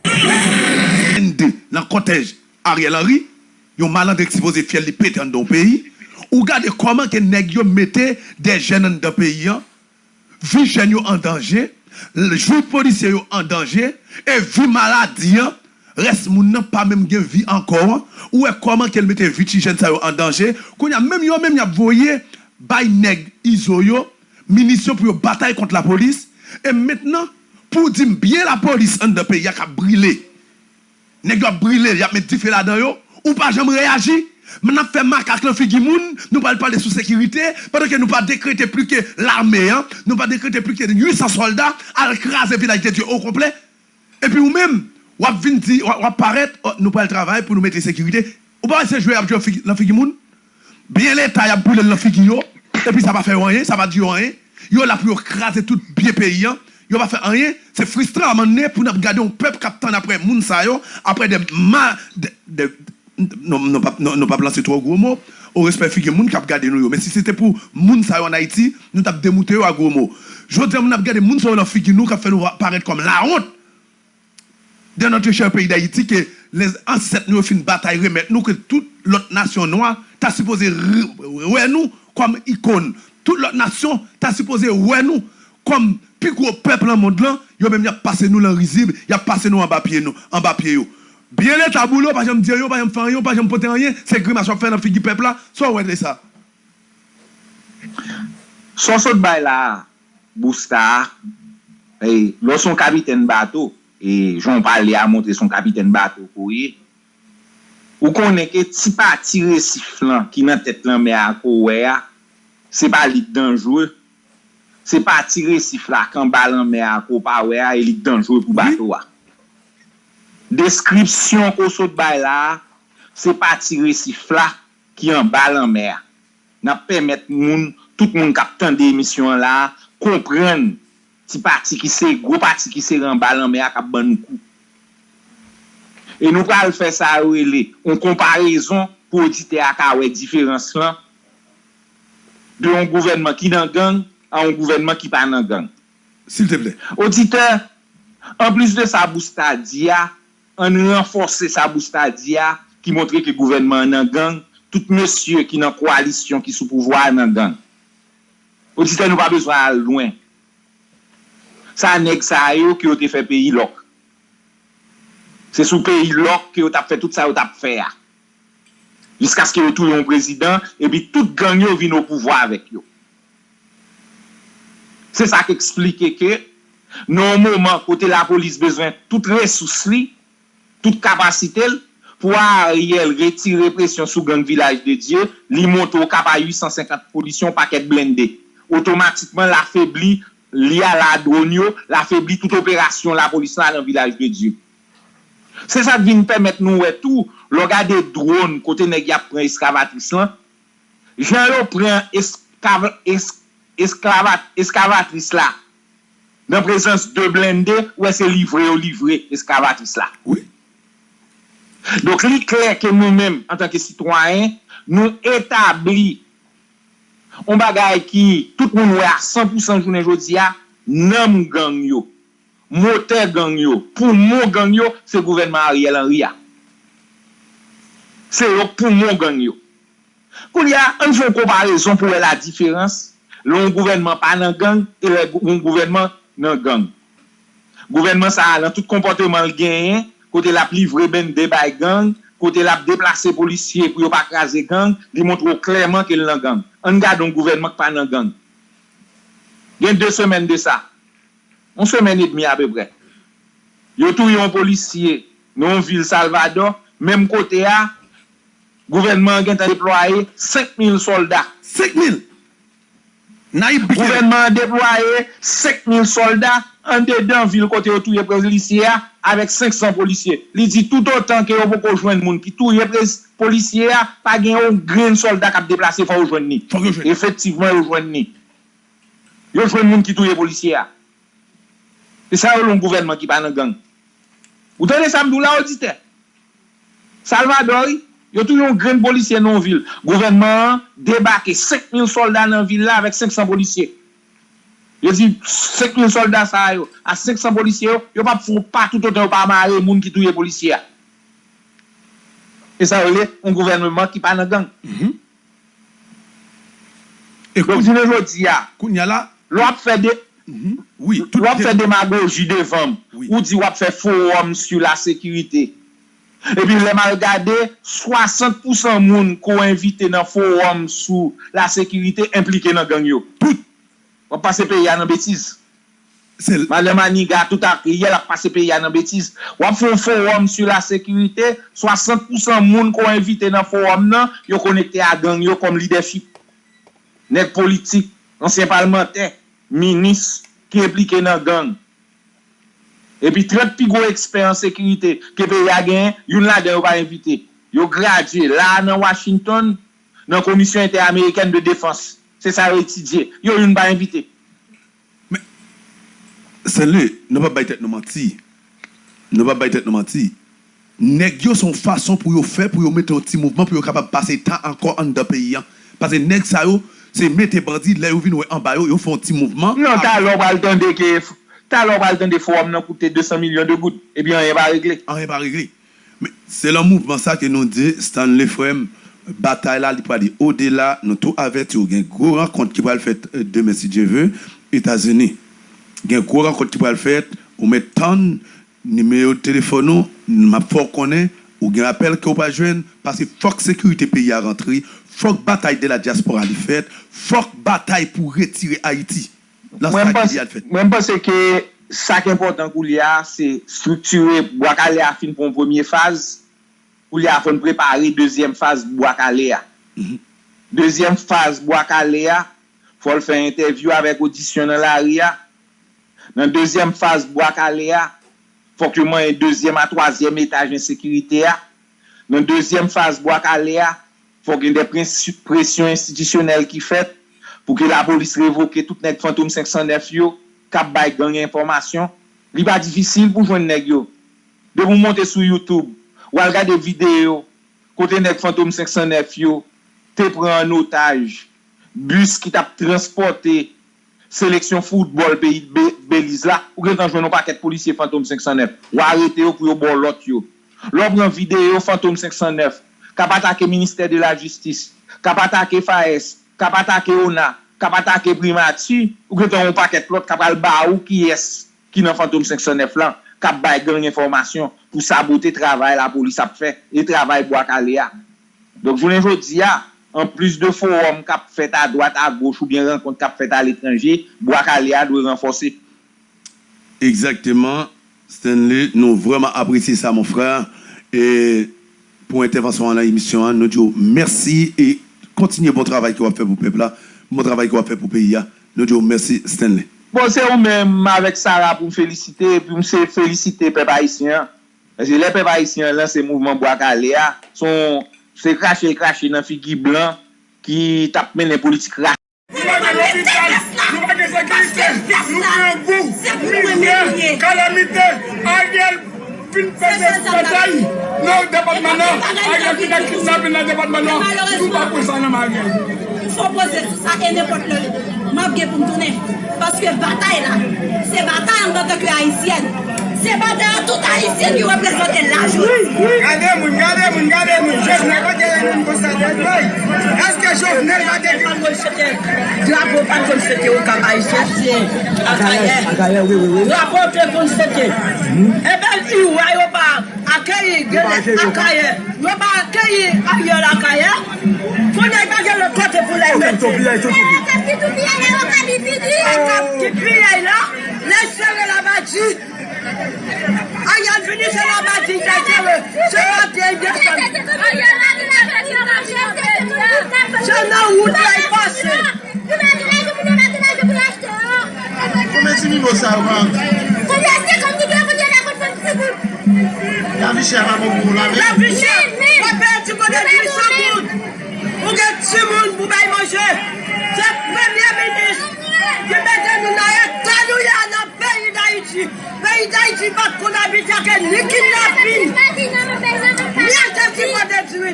Blende nan kòtèj Ariel Henry, yon malandren ki sipoze fyèl li pete anndan yon peyi. Ou gade kòman ke nèg yo mete de jèn anndan peyi an, vi jèn yo an danje, l- vi polisye yo an danje, e vi maladi an, rès moun nan pa menm gen vi ankò an. Ou wè kòman ke l mete vi ti jèn sa yo an danje. Kounye a, menm yo menm y ap voye bay nèg Izo yo minisyon pou yo batay kont lapolis. E mentnan, pou w di m byen lapolis anndan peyi a k ap brile. Nèg yo ap brile l, y ap met dife ladan yo. Ou pa janm reyaji. Men n ap fè makak lan figi moun, nou pral pale sou sekirite, pandan ke nou pa dekrete pli ke lame an, nou pa dekrete pli ke uit san sòlda al kraze Vilaj de Dye okonplè. Epi ou menm, w ap vin di, w ap, w ap parèt, "Oh, nou pral travay pou nou mete sekirite." Ou pa wè se jwe y ap jwe figi- nan figi moun? Byen Leta, y ap boule l nan figi yo, epi sa pa fè yo anyen, sa pa di yo anyen. Yo la pou yo kraze tout byen peyi an, yo pa fè anyen. Se fristran a manne pou n ap gade yon pèp k ap tann apre moun sa yo, apre de ma, de, de, nou, nou p ap, nou, nou p ap lanse twò gwo mo, o respè figi moun k ap gade nou yo. Men si se te pou moun sa yo ann Ayiti, nou t ap demoute yo a gwo mo. Jodi a, moun ap gade moun sa yo nan figi nou, k ap fè nou parèt kòm lawont dans notre cher pays d'Haïti, ke lè ansèt nou yo fin batay remèt nou, ke tout lòt nasyon nwa ta sipoze r- wè nou kòm ikòn. Tout lòt nasyon ta sipoze wè nou kòm pi gwo pèp nan mond lan. Yo menm y ap pase nou lan rizib, y ap pase nou anba pye nou, anba pye yo. Byen Leta boule, w pa janm di anyen, w pa janm fè anyen, w pa janm pote anyen, se grimas w ap fè nan figi pèp la. Sa w wè de sa? Sa w sot bay la a, Busta, e, lè w se yon kapitèn bato, e jan w pale a montre se yon kapitèn bato ke w ye, ou konnen ke ti pati resif lan ki nan tèt lanmè a ke w wè a, se pa li k danjre, se pati resif la k anba lanmè a ke w pa wè a, e li k danjre pou bato a. Deskripsyon ke w sot bay la a, se pati resif la ki anba lanmè a. N ap pèmèt moun, tout moun k ap tande emisyon an la a, konprann ti pati ki se, gwo pati ki sere anba lanmè a k ap ban nou kou. E nou pral fè sa yo rele yon konparezon pou oditè a ka wè diferans lan de yon gouvènman ki nan gang a yon gouvènman ki pa nan gang. Silteplè. Oditè, anplis de sa Busta di a, ann ranfòse sa Busta di a, ki montre ke gouvènman an nan gang, tout mesye ki nan kowalisyon ki sou pouvwa a nan gang. Oditè, nou pa bezwen al lwen. Sa nèg sa yo ke yo te fè peyi lòk. Se sou peyi lòk ke yo t ap fè tout sa yo t ap fè a. Jiskaske yo touye yon prezidan, epi tout gang yo vin o pouvwa avèk yo. Se sa k eksplike ke, nan yon moman kote lapolis bezwen tout resous li, tout kapasite l, pou Ariel retire presyon sou gang Vilaj de Dye, li monte Okap a uit san senkant polisye, yon pakèt blende. Otomatikman, l afebli, li a la dwòn yo, l afebli tout operasyon lapolis la nan Vilaj de Dye. Se sa k vin pèmèt nou wè tou, lè w gade dwòn kote nèg y ap pran eskavatris lan, jan yo pran eskav, es, esklavat, eskavatris la, nan prezans de blende, ou wè se livre yo livre eskavatris la. Wi. Donk, li klè ke nou menm, antanke sitwayen, nou etabli yon bagay ki tout moun wè a san pou san jounen jodi a, nanm gang yo, motè gang yo, poumon gang yo, se gouvènman Ariel Henry a. Se yo k poumon gang yo. Kounye a, ann fè yon konparezon pou wè ladiferans lè yon gouvènman pa nan gang e lè yon gouvènman nan gang. Gouvènman sa a, nan tout konpòteman l genyen, kote l ap livre blende bay gang, kote l ap deplase polisye pou yo pa kraze gang, li montre w klèman ke l nan gang. Ann gade yon gouvènman k pa nan gang. Gen de semèn de sa, yon semèn edmi apeprè, yo touye yon polisye nan yon vil Salvadò, menm kote a, gouvènman an gentan deplwaye senk mil sòlda. Senk mil! Nayib pike. Gouvènman an deplwaye senk mil sòlda andedan vil kote yo touye polisye a avèk senk san polisye. Li di toutotan ke yo poko jwenn moun ki touye polisye a, pa gen yon grenn sòlda k ap deplase, fò yo jwenn li. Fòk yo jwenn. Efektivman, yo jwenn li. Yo jwenn moun ki touye polisye a. Se sa yo rele yon gouvènman ki pa nan gang. Ou tande sa m di w la, oditè? Salvador, wi, yo touye yon grenn polisye nan yon vil. Gouvènman an debake senk mil sòlda nan vil la avèk senk san polisye. Yo di senk mil sòlda sa yo, a senk san polisye yo, yo p ap fè yon pa toutotan yo pa mare moun ki touye polisye a. E sa yo rele yon gouvènman ki pa nan gang. Mhm. E Donk, kounye jounen jodi a, kounye a la, lè w ap fè de, mhm, wi, tout lè w ap fè demagoji devan m, wi, ou di w ap fè forum sou lasekirite. Epi lè m al gade, swasant pousan moun ke w envite nan forum sou lasekirite enplike nan gang yo. Tout. W ap pase peyi a nan betiz. Madan Maniga, tout ak yè l ap pase peyi a nan betiz. W ap fè yon forum sou lasekirite, swasant pousan moun ke w envite nan forum nan, yo konekte a gang yo kòm lidèchip. Nèg politik, ansyen palmantè, minis ki enplike nan gang. Epi trant pi gwo ekspè an sekirite ke peyi a genyen, youn ladan yo pa envite. Yo gradye la a nan Washington, nan Komisyon Entè-Amerikèn de Defans. Se sa yo etidye. Yo youn pa envite. Men, Stanley, nou p ap bay tèt nou manti. Nou p ap bay tèt nou manti. Nèg yo se yon fason pou yo fè, pou yo mete yon ti mouvman, pou yo kapab pase tan ankò anndan peyi a. Paske nèg sa yo, se mete bandi, lè yo vin wè anba yo, yo fè yon ti mouvman. Non, talè w pral tande ke, talè w pral tande forum nan koute de san milyon de goud, epi anyen pa regle. Anyen pa regle. Men, se lan mouvman sa ke nou di, Stanley frè m, batay la, li prale odela, nou tou avèti w, gen gwo rankont ki pral fèt, euh, demen, si Dye ve, Etazini. Gen gwo rankont ki pral fèt, ou mèt tann, nimewo telefòn ou, m ap fè w konnen, ou gen apèl ke w pa jwenn, paske fòk sekirite peyi a rantre, fòk batay de la diaspora li fèt, fòk batay pou retire Ayiti. Lan sa ki al fèt. Mwen, m panse ke sa k enpòtan koulye a, se estriktire Bwa Kale a fin pran yon premye faz. Koulye a, fò n prepare dezyèm faz Bwa Kale a. Mhm. Dezyèm faz Bwa Kale a, fò l fè entèvyou avèk odisyon nan lari a. Nan dezyèm faz Bwa Kale a, fòk yo manyen dezyèm a twazyèm etaj ensekirite a. Nan dezyèm faz Bwa Kale a, fòk gen de prens-, presyon enstitisyonèl ki fèt pou ke lapolis revoke tout nèg Fantom senk san nèf yo k ap bay gang enfòmasyon. Li pa difisil pou jwenn nèg yo. Depi w monte sou YouTube, w al gade videyo kote nèg Fantom senk san nèf yo te pran an otaj bis ki t ap transpòte seleksyon foutbòl peyi Be-, Beliz la, ou gentan jwenn yon pakèt polisye Fantom senk san nèf. W arete yo pou yo ba w lòt yo. Lè w pran videyo Fantom senk san nèf k ap atake ministè de lajistis, k ap atake FAES, k ap atake ona, k ap atake primati, ou gentan yon pakèt lòt k ap al ba ou kiyès ki nan Fantom senk san nèf lan, k ap bay gang enfòmasyon pou sabote travay lapolis ap fè e travay Bwa Kale a. Donk, jounen jodi a, anplis de fowòm k ap fèt adwat, agoch, oubyen rankont k ap fèt aletranje, Bwa Kale a dwe ranfòse. Egzakteman, Stanley, nou vrèman apresye sa, mon frè. E pou entèvansyon an nan emisyon an, nou di w mèsi e kontinye bon travay ke w ap fè pou pèp la, bon travay ke w ap fè pou peyi a. Nou di w mèsi, Stanley. Bon, se ou menm avèk Sarah pou m felisite, epi m se felisite pèp ayisyen an. Paske lè pèp ayisyen an lanse mouvman Bwa Kale a, se yon, se krache l krache nan figi blan ki t ap mennen politik rasis. Nou pa gen lopital, nou pa gen sekirite, nou gen gou, mizè, kalamite, Ariel fin peze batay nan depatman nan, Ariel fin al kidnape nan depatman nan, nou pa pran sa nan men Ariel. Fò poze sou sa e nenpòt lè m ap gen pou m tounen. Paske batay la, se batay an antanke ayisyèn. Se batay an tout ayisyen ki reprezante l la jodi. Gade moun, gade moun, gade moun. Jovenel pa te renmen moun konsa, Jovenel. Èske Jovenel pa te di drapo pa t konn sete Okap Ayisyen? Akayè. Akayè, wi, wi, wi. Drapo te konn sete. Ebyen, iwa yo pa akeyi Genlè, Akayè. Yo pa akeyi Ariel Akayè. Kounye a, pa gen lòt kote pou l al mete. Akap ki tou piyay la, Akap ki piyay la, lè sere Labadi. Ariel vini, se Labadi l te sere. Se Labadi l desann. Se nan wout la l pase. Sa yo pa. Konbyen se konbyen ki dwe konbyen la konn fè ti moun? Lavi chè pa bon pou lavi. Lavi chè. W ap peye ti kote diri san goud. Ou gen timoun pou bay manje. Se premye minis ki mete nou nan eta nou ye a nan peyi Dayiti. Peyi Dayiti pa t konn abitye ak ni kidnapin, ni ak ti kote diri.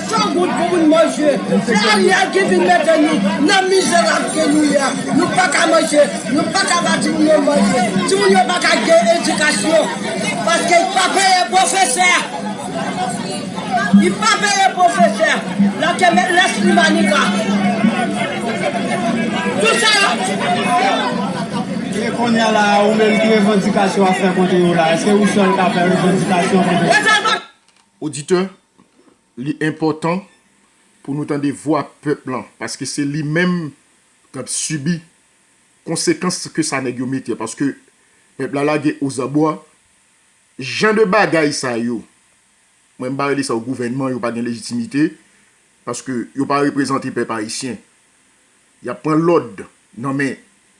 San goud pou moun manje. Se Ariel ki vin mete nou nan mizè ke nou ye a. Nou pa ka manje, nou pa ka ba timoun yo manje. Timoun yo pa ka gen edikasyon. Paske l pa peye pwofesè. Li pa peye pwofesè. L ap te met lès li manika. Tout sa yo. E kounye a la, ou menm ki revandikasyon ap fè kont yo la, èske ou sèl ka fè revandikasyon kont yo? Oditè, li enpòtan pou nou tande vwa pèp lan, paske se li menm k ap sibi konsekans ke sa nèg yo mete a, paske pèp la lage ozabwa. Jan de bagay sa yo, mwen m pa rele sa yo gouvènman, yo pa gen lejitimite, paske yo pa reprezante pèp ayisyen. Y ap pran lòd nan men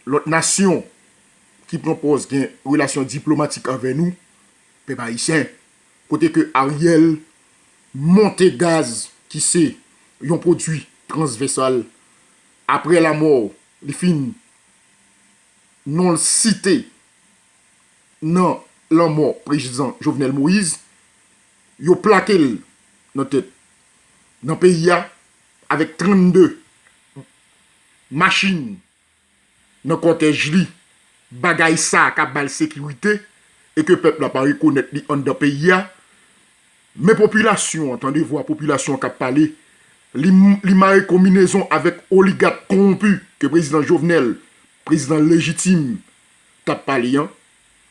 lòt nasyon ki pran pòz gen relasyon diplomatik avè nou, pèp ayisyen. Kote ke Ariel monte gaz ki se yon pwodui transvèsal, apre lanmò, li fin non l site nan lanmò prezidan Jovenel Moïse, yo plake l nan tèt, nan peyi a, avèk trannde machin nan kòtèj li, bagay sa a k ap ba l sekirite e ke pèp la pa rekonèt li anndan peyi a. Men popilasyon an, tande vwa popilasyon an k ap pale, li, li mare konbinezon avèk oligak kowonpi ke prezidan Jovenel, prezidan lejitim, k ap pale an,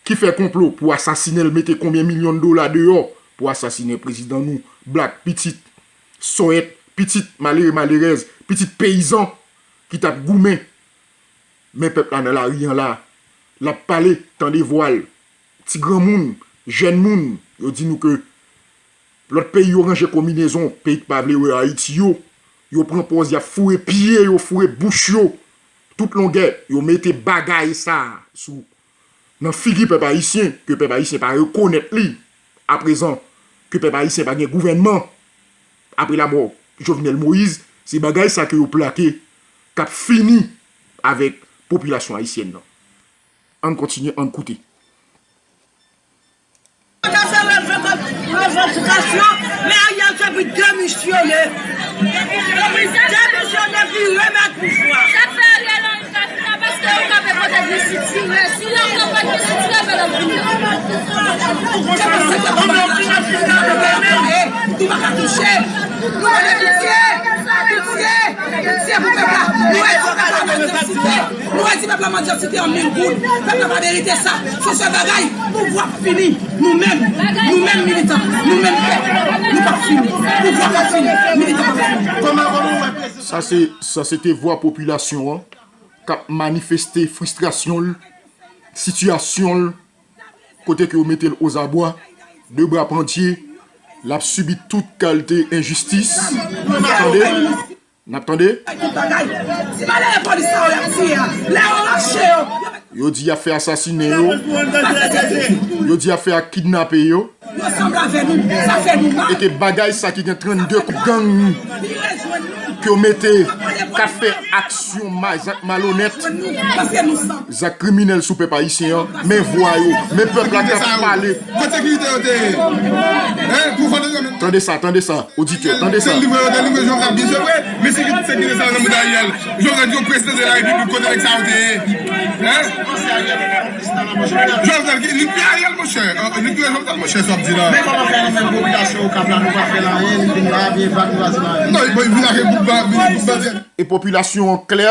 ki fè konplo pou asasinen l, mete konbyen milyon dola deyò pou asasinen prezidan nou, blak, pitit, sòyèt, pitit malere, malerèz, pitit peyizan ki t ap goumen. Men pèp la nan lari an la, l ap pale, tande vwa l. Ti granmoun, jèn moun, yo di nou ke lòt peyi yo ranje konbinezon, peyi k pa vle wè Ayiti yo, yo pran pòz, y ap foure pye yo, foure bouch yo, tout longè, yo mete bagay sa a sou, nan figi pèp ayisyen, ke pèp ayisyen pa rekonèt li, aprezan ke pèp ayisyen pa gen gouvènman, apre lanmò Jovenel Moïse, se bagay sa ke yo plake, k ap fini avèk popilasyon ayisyèn nan. Ann kontinye, ann koute. Yo te fè revandikasyon, men Ariel te vin demisyone. Demisyone, vin remèt pouvwa. Sa k fè Ariel Henry pa vin la, paske yo kanpe kote li sitire. Si yo kanpe kote li sitire, men l ap vin la. Se pa sa k ap fè. Tou pa ka touche. Nou mande pitye. Pitye. Pitye pou pèp la. Nou wè sa k ap fè. Nou wè ti pèp la mandyasite an mil goud. Pèp la pa merite sa. Se sèl bagay, pouvwa ap fini. Nou menm, nou menm militan, nou menm pèp, nou p ap fini. Pouvwa p ap fini, militan p ap fini. Sa se, sa se te vwa popilasyon an k ap manifeste fristrasyon l, sitiyasyon l, kote ke yo mete l ozabwa, de bra pandye, l ap sibi tout kalte enjistis. Tande? N ap tande? Ti malere polis sa yo y ap tiye a, lè yo rache yo, yo di y ap fè asasinen yo, yo di y ap fè kidnape yo, yo sanble avè nou, sa fè nou mal. E ke bagay sa ki gen trannde kòk gang ke yo mete k ap fè aksyon ma-, zak malonèt, zak kriminèl sou pèp ayisyen an, men vwa yo, men pèp la k ap pale. Kote sekirite yo te ye? Hein? Pou fò de yo menm. Tande sa, tande sa, oditè, tande sa. Se livre yo te livre Jovenel, byen se vre, men sekirite sa nan men Ariel. Jovenel di yo prezidan de la repiblik, kote nèg sa yo te ye? Hein? Jovenel, ki, li pi Ariel, monchè. Li pi Jovenel, monchè, sa w ap di la. Men kòman fè nou menm popilasyon Okap la, nou pa fè l anyen, li vin la, byen vag, nou pa di l anyen? Non, bon, li vin ak gwoup ba-, gwoup bandi. E popilasyon an klè.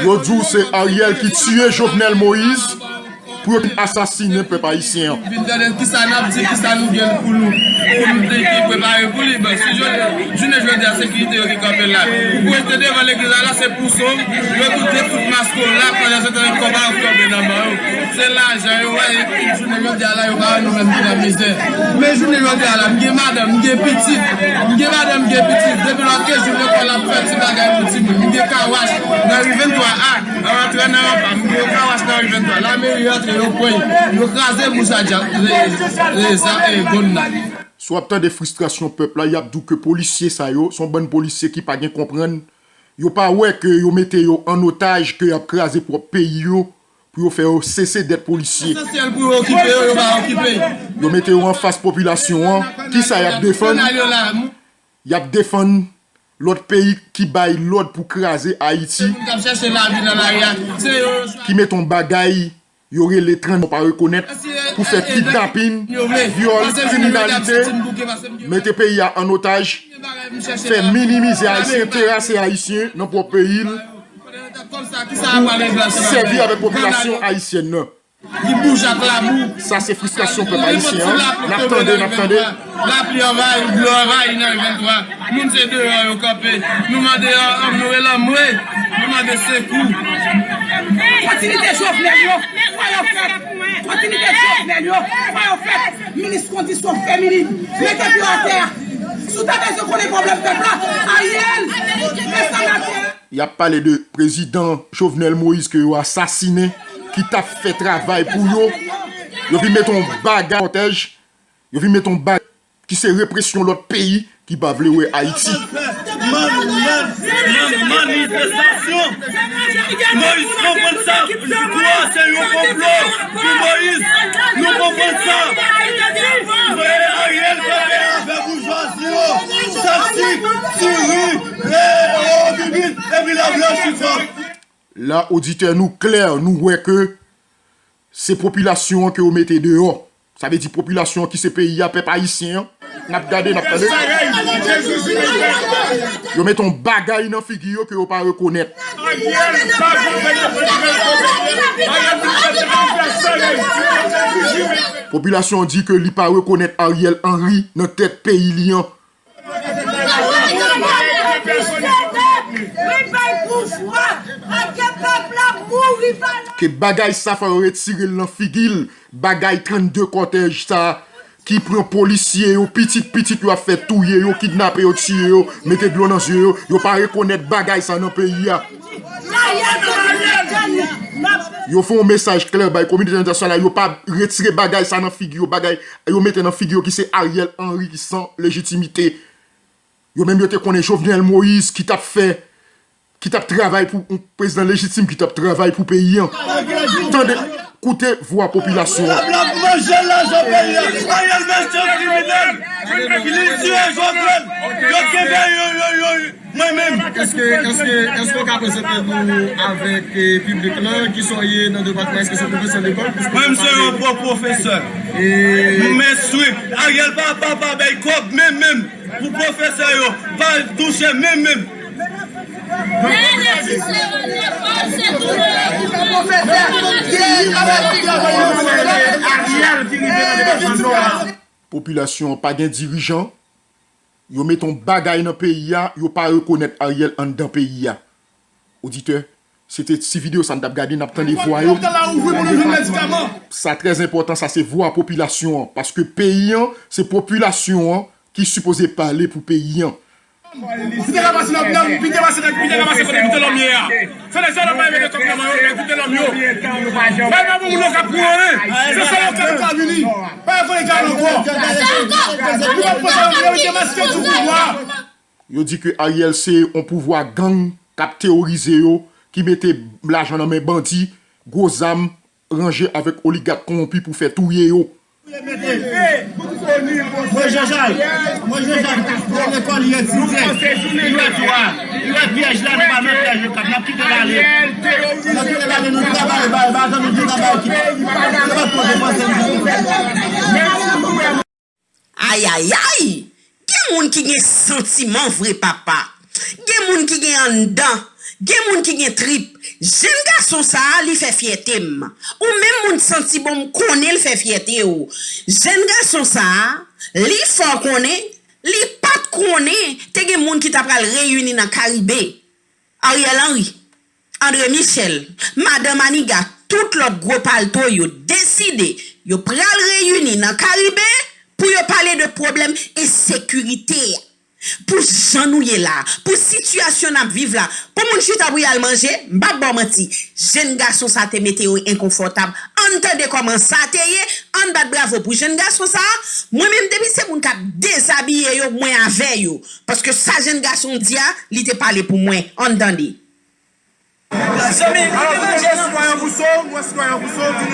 Yo di w se Ariel ki tiye Jovenel Moïse. pou yo te asasinen pèp ayisyen an. Vin tande kisa n ap di, kisa nou gen pou nou, pou nou te ki prepare pou li. Bon, si jodi, jounen jodi a, sekirite yo ki kanpe la. Ou pou rete devan legliz la, la, se pou sòm, yo tout te fout mask yo la, pandan se tan kòb a yo ki tonbe nan men yo. Se lajan yo wè, epi jounen jodi a la, yo pa wè nou menm ki nan mizè. Men jounen jodi a la, m gen madanm, m gen pitit, m gen madanm, m gen pitit. Depi lòt ke jou lekòl ap fèt, ti bagay pou timoun. M gen kawach nan ri venntwa a, an rantran nan ranpa, m gen kawach nan ri venntwa. Lameri antre, yo pran, yo kraze bouch a djab, e, e, sa, e, gòn nan. Si w ap tande fristrasyon pèp la, y ap di w ke polisye sa yo, se yon bann polisye ki pa gen konprann. Yo pa wè ke yo mete yo an otaj, ke y ap kraze pwòp peyi yo, pou yo fè yo sese dèt polisye. Esansyèl pou yo okipe yo, yo pa okipe. Yo mete yo anfas popilasyon an. Kisa y ap defann? Y ap defann lòt peyi ki bay lòd pou kraze Ayiti, ki mete yon bagay yo rele trannde pa rekonèt pou fè kidnapin, vyòl, kriminalite, mete peyi a an otaj, fè minimize Ayisyen, terase Ayisyen nan pwòp peyi l, pou sèvi avèk popilasyon ayisyèn nan. Li bouje ak labou. Sa se fristrasyon pèp ayisyen an. N ap tande, n ap tande. Lapli anvayi, dlo anvayi nan venntwa. Moun se deyò yo kanpe. Nou mande, nou rele anmwe. Nou mande sekou. Kontinite Jovenel yo, fò yo fèt. Kontinite Jovenel yo, fò yo fèt. Minis kondisyon feminin, mete pye atè. Si w ta bezwen konnen pwoblèm pèp la, Ariel, fè sa maten. Y ap pale de prezidan Jovenel Moïse ke yo asasinen, ki t ap fè travay pou yo. Yo vin mete yon bagay kòtèj, yo vin mete yon bagay ki se represyon lòt peyi ki pa vle wè Ayiti. Man, man, man, manifestasyon. Moïse konprann sa, kou a se yon konplo pou Moïse. Nou konprann sa. Ariel kanpe avè boujwazi yo. Sa sik, siri, e, o, bibit, epi la blanchi fòk. La, oditè, nou klè, nou wè ke se popilasyon an ke yo mete deyò. Sa vle di popilasyon an ki se peyi a, pèp ayisyen an. N ap gade, n ap tande. Yo mete yon bagay nan figi yo ke yo pa rekonèt. Popilasyon an di ke li pa rekonèt Ariel Henry nan tèt peyi li an. Ke bagay sa fò yo retire l nan figi l, bagay trannde kòtèj sa ki pran polisye yo, pitit pitit yo ap fè touye yo, kidnape yo, tiye yo, mete dlo nan zye yo, yo pa rekonèt bagay sa nan peyi a. Yo fè yon mesaj klè bay kominote entènasyonal la, yo pa retire bagay sa nan figi yo, bagay yo mete nan figi yo ki se Ariel Henry ki san lejitimite. Yo menm yo te konnen Jovenel Moïse ki t ap fè, ki t ap travay pou yon prezidan lejitim ki t ap travay pou peyi an. Tande, koute vwa popilasyon an. L ap manje lajan peyi a. Ariel mesye kriminèl. Li tiye Jovenel. Yo kenbe yo, yo, yo, mwen menm. Èske, èske, èske w ka prezante nou avèk, eh, piblik lan, kisa w ye nan depatman, èske se pwofesè lekòl? Mwen, m se yon pwofesè. M enstwi. Ariel pa, pa, pa bay kòb, menm, menm. Pou pwofesè yo pa touche menm menm. Ariel ki rive nan depatman Nò a. Popilasyon an pa gen dirijan, yo mete yon bagay nan peyi a, yo pa rekonèt Ariel anndan peyi a. Oditè, se te ti videyo sa n t ap gade, n ap tande vwa yo. Sa trè enpòtan, sa se vwa popilasyon an, paske peyi an, se popilasyon an ki sipoze pale pou peyi an. Pite ka pase nan, nan, pite pase nan, pite ka pase kote pite lòm ye a. Se lè zòlòm pa mete kòb nan men yo, men koute lòm yo. Bay pa pou moun yo k ap pran anyen. Se sa yo k ap vini. Pa yo konnen ka ankò. Nou p ap pran sa yo, yo mete maske sou pouvwa. Yo di ke Ariel se yon pouvwa gang k ap teworize yo, ki mete lajan nan men bandi, gwo zam, ranje avèk oligak kowonpi pou fè touye yo. Mwen Jean Jacques, mwen Jean Jacques, lekòl li etidye, li wè tou a, li wè pyèj la, nou pa nan pyèj yo k ap, n ap kite l ale. N ap kite l ale, nou travay, ba, ba, nou di travay ki, se pa twò depanse, nou. Ayayay! Gen moun ki gen santiman vre papa. Gen moun ki gen anndan. Gen moun ki gen trip. Jenn gason sa a, li fè fyète m. Ou menm moun santi bon, m konnen l fè fyète w. Jenn gason sa a, li fè w konnen, li pa t konnen te gen moun ki ta pral reyini nan Karibe. Ariel Henry, André Michel, Madan Maniga, tout lòt gwo palto yo deside yo pral reyini nan Karibe pou yo pale de pwoblèm ensekirite a. Pou jan nou ye la, pou sitiyasyon n ap viv la, pou moun chita pou y al manje, m p ap ba w manti, jenn gason sa te mete yo enkonfòtab. Ann tande kòman sa te ye, ann bat bravo pou jenn gason sa. Mwen menm, depi se moun k ap dezabiye yo, mwen avè yo. Paske sa jenn gason di a, li te pale pou mwen. Ann tande. Zanmi, li te manje nan bouch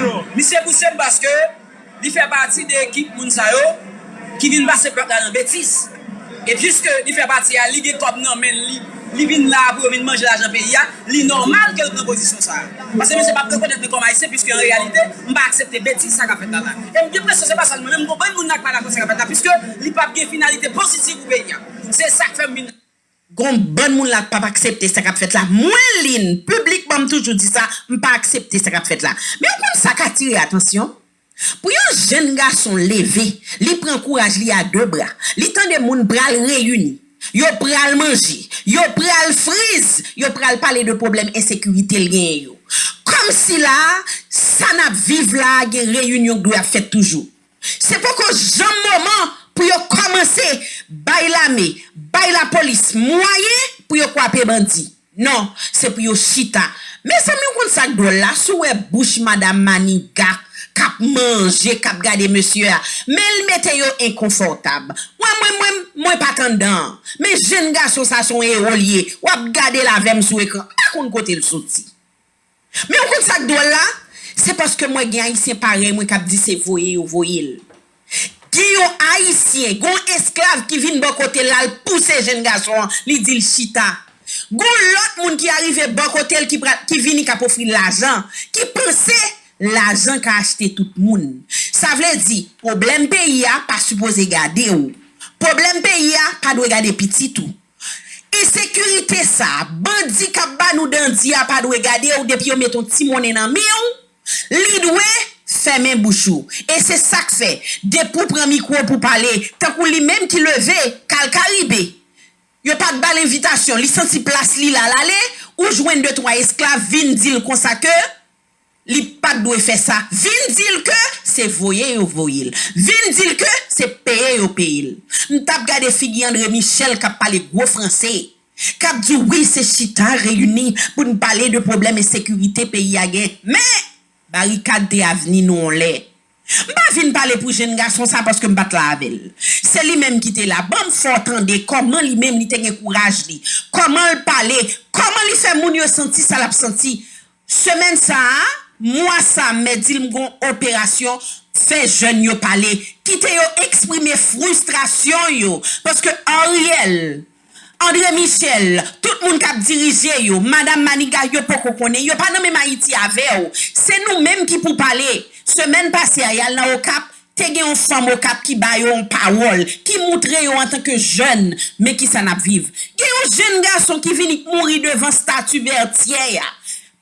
li. Misye pouse m paske li fè pati de ekip moun sa yo ki vin pase pèp la nan betiz. E piske li fè pati a, li gen kòb nan men l, li, li vin la pou yo vin manje lajan peyi a, li nòmal ke l pran pozisyon sa a. Paske misye p ap rekonèt mwen kòm Ayisyen, piske an reyalite, m pa aksepte betiz sa k ap fèt la la. E m gen enpresyon se pa sèl mwen menm, m gen anpil moun la k pa dakò sa k ap fèt la, piske li p ap gen finalite pozitiv pou peyi a. Se sa k fè m vin. Gon bann moun la k p ap aksepte sa k ap fèt la. Mwen, Lynn, piblikman m toujou di sa, m pa aksepte sa k ap fèt la. Men ou konn sa k atire atansyon? Pou yon jenn gason leve, li pran kouraj li a de bra, li tande moun pral reyini, yo pral manje, yo pral friz, yo pral pale de pwoblèm ensekirite l genyen yo. Kòmsi la a, sa n ap viv la a gen reyinyon k dwe ap fèt toujou. Se poko janm moman pou yo kòmanse bay lame, bay lapolis mwayen pou yo kwape bandi. Non, se pou yo chita. Mezanmi, ou konn sa k dwòl la? Si w wè bouch Madan Maniga k ap manje, k ap gade mesye a, men l mete yo enkonfòtab. Mwen, mwen, mwen, mwen pa t anndan an. Men jenn gason sa se yon ewo l ye. W ap gade l avè m sou ekran. M pa konn kote l soti. Men ou konn sa k dwòl la? Se paske m wè gen Ayisyen parèy mwen k ap di se voye yo voye l. Gen yon Ayisyen, gen yon esklav ki vin bò kote l, l al pouse jenn gason an, li di l chita. Gen yon lòt moun ki arive bò kote l, ki pral, ki vini, k ap ofri l lajan, ki panse lajan ka achte tout moun. Sa vle di, pwoblèm peyi a pa sipoze gade w. Pwoblèm peyi a pa dwe gade pitit ou. Ensekirite sa a, bandi k ap ba nou dandi a pa dwe gade w depi yo met yon ti monnen nan men w, li dwe fèmen bouch ou. E se sa k fè, depi w pran mikwo pou pale, tankou li menm ki leve, k al Karibe, yo pa t ba l envitasyon, li santi plas li la, l ale, ou jwenn de twa esklav vin di l konsa ke li pa t dwe fè sa. Vin di l ke se voye yo voye l. Vin di l ke se peye yo peye l. M t ap gade figi André Michel k ap pale gwo franse, k ap di w wi se chita reyini pou n pale de pwoblèm ensekirite peyi a gen. Men, barikad te avni nou yon lè. M pa vin pale pou jenn gason sa paske m pa t la avè l. Se li menm ki te la. Ban m fè w tande kòman li menm li te gen kouraj li. Kòman l pale. Kòman li fè moun yo santi sa l ap santi. Semèn sa a, mwa sa a, m mèt di l m gen yon operasyon fè jèn yo pale, kite yo eksprime fristrasyon yo, paske Ariel, André Michel, tout moun k ap dirije yo, Madan Maniga, yo poko konnen, yo pa nan menm Ayiti avè w. Se nou menm ki pou pale. Semèn pase a, y al nan Okap, te gen yon fanm Okap ki ba yo yon pawòl, ki moutre yo antanke jèn, men kisa n ap viv. Gen yon jenn gason ki vini k mouri devan stati Vètyè a.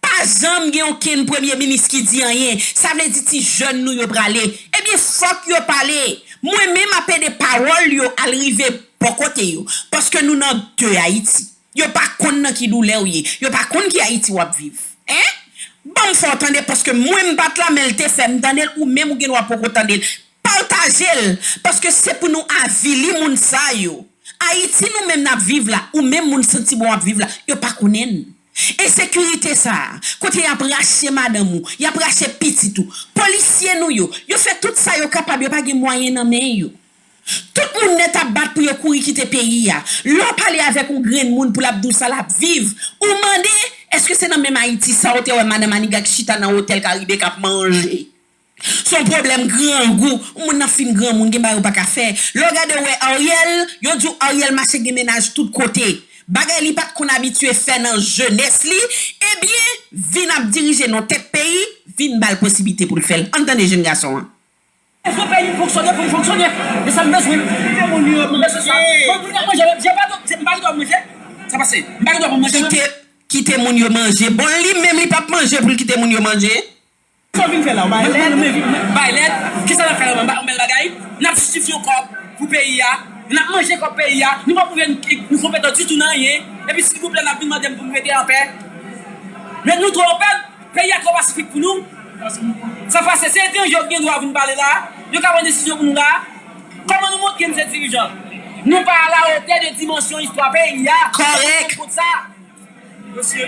Pa janm gen okenn premye minis ki di anyen. Sa vle di ti jèn nou yo prale. Ebyen, fòk yo pale. Mwen menm ap ede pawòl yo al rive bò kote yo. Paske nou nan de Ayiti. Yo pa konn nan ki doulè w ye. Yo pa konn ki Ayiti w ap viv. Hein? Ban m fè w tande paske mwen m pa t la men l te fè m tande l ou menm ou gen dwa poko tande l. Pataje l. Paske se pou nou avili moun sa yo. Ayiti nou menm n ap viv la, ou menm moun santi bon w ap viv la, yo pa konnen n. Ensekirite sa a, kote y ap rache madanm ou, y ap rache pitit ou. Polisye nou yo, yo fè tout sa yo kapab, yo pa gen mwayen nan men yo. Tout moun nèt ap bat pou yo kouri kite peyi a. Lè w pale avèk yon grenn moun pou l ap di w sa l ap viv, ou mande, èske se nan menm Ayiti sa w te wè madan Maniga k chita nan otèl Karibe k ap manje? Se yon pwoblèm grangou. Yon moun nan fin granmoun, gen bagay ou pa ka fè. Lè w gade w wè Ariel, yo di w Ariel mache gen mennaj tout kote. Bagay li pa t konn abitye fè nan jenès li, ebyen, vin ap dirije nan tèt peyi, vin ba l posiblite pou l fè l. Ann tande jenn gason an. Fò peyi fonksyone pou l fonksyone. E sa m bezwen. Kite moun yo manje sa. Bon, pou manje, je pa, m pa gen dwa manje. Sa pase. M pa gen dwa pou manje. Kite, Kite moun yo manje. Bon, li menm li p ap manje pou l kite moun yo manje. Sa w vin fè la, w bay lèd? Bay lèd? Kisa n ap fè la, yon bèl bagay? N ap jistifye yon kòb pou peyi a. N ap manje kòb peyi a. Nou pa pwouve n, nou konpetan ditou nan anyen. Epi silvouplè, n ap vin mande m pou m rete anpè. Men nou twò anpè. Peyi a twò pasifik pou nou. Sa pase, se etranje yo ki gen dwa vin pale la. Yo ka pran desizyon pou nou la. Kòman nou montre n se dirijan? Nou pa alawotè de dimansyon istwa peyi a. Kòrèk. Kont sa. Mesye.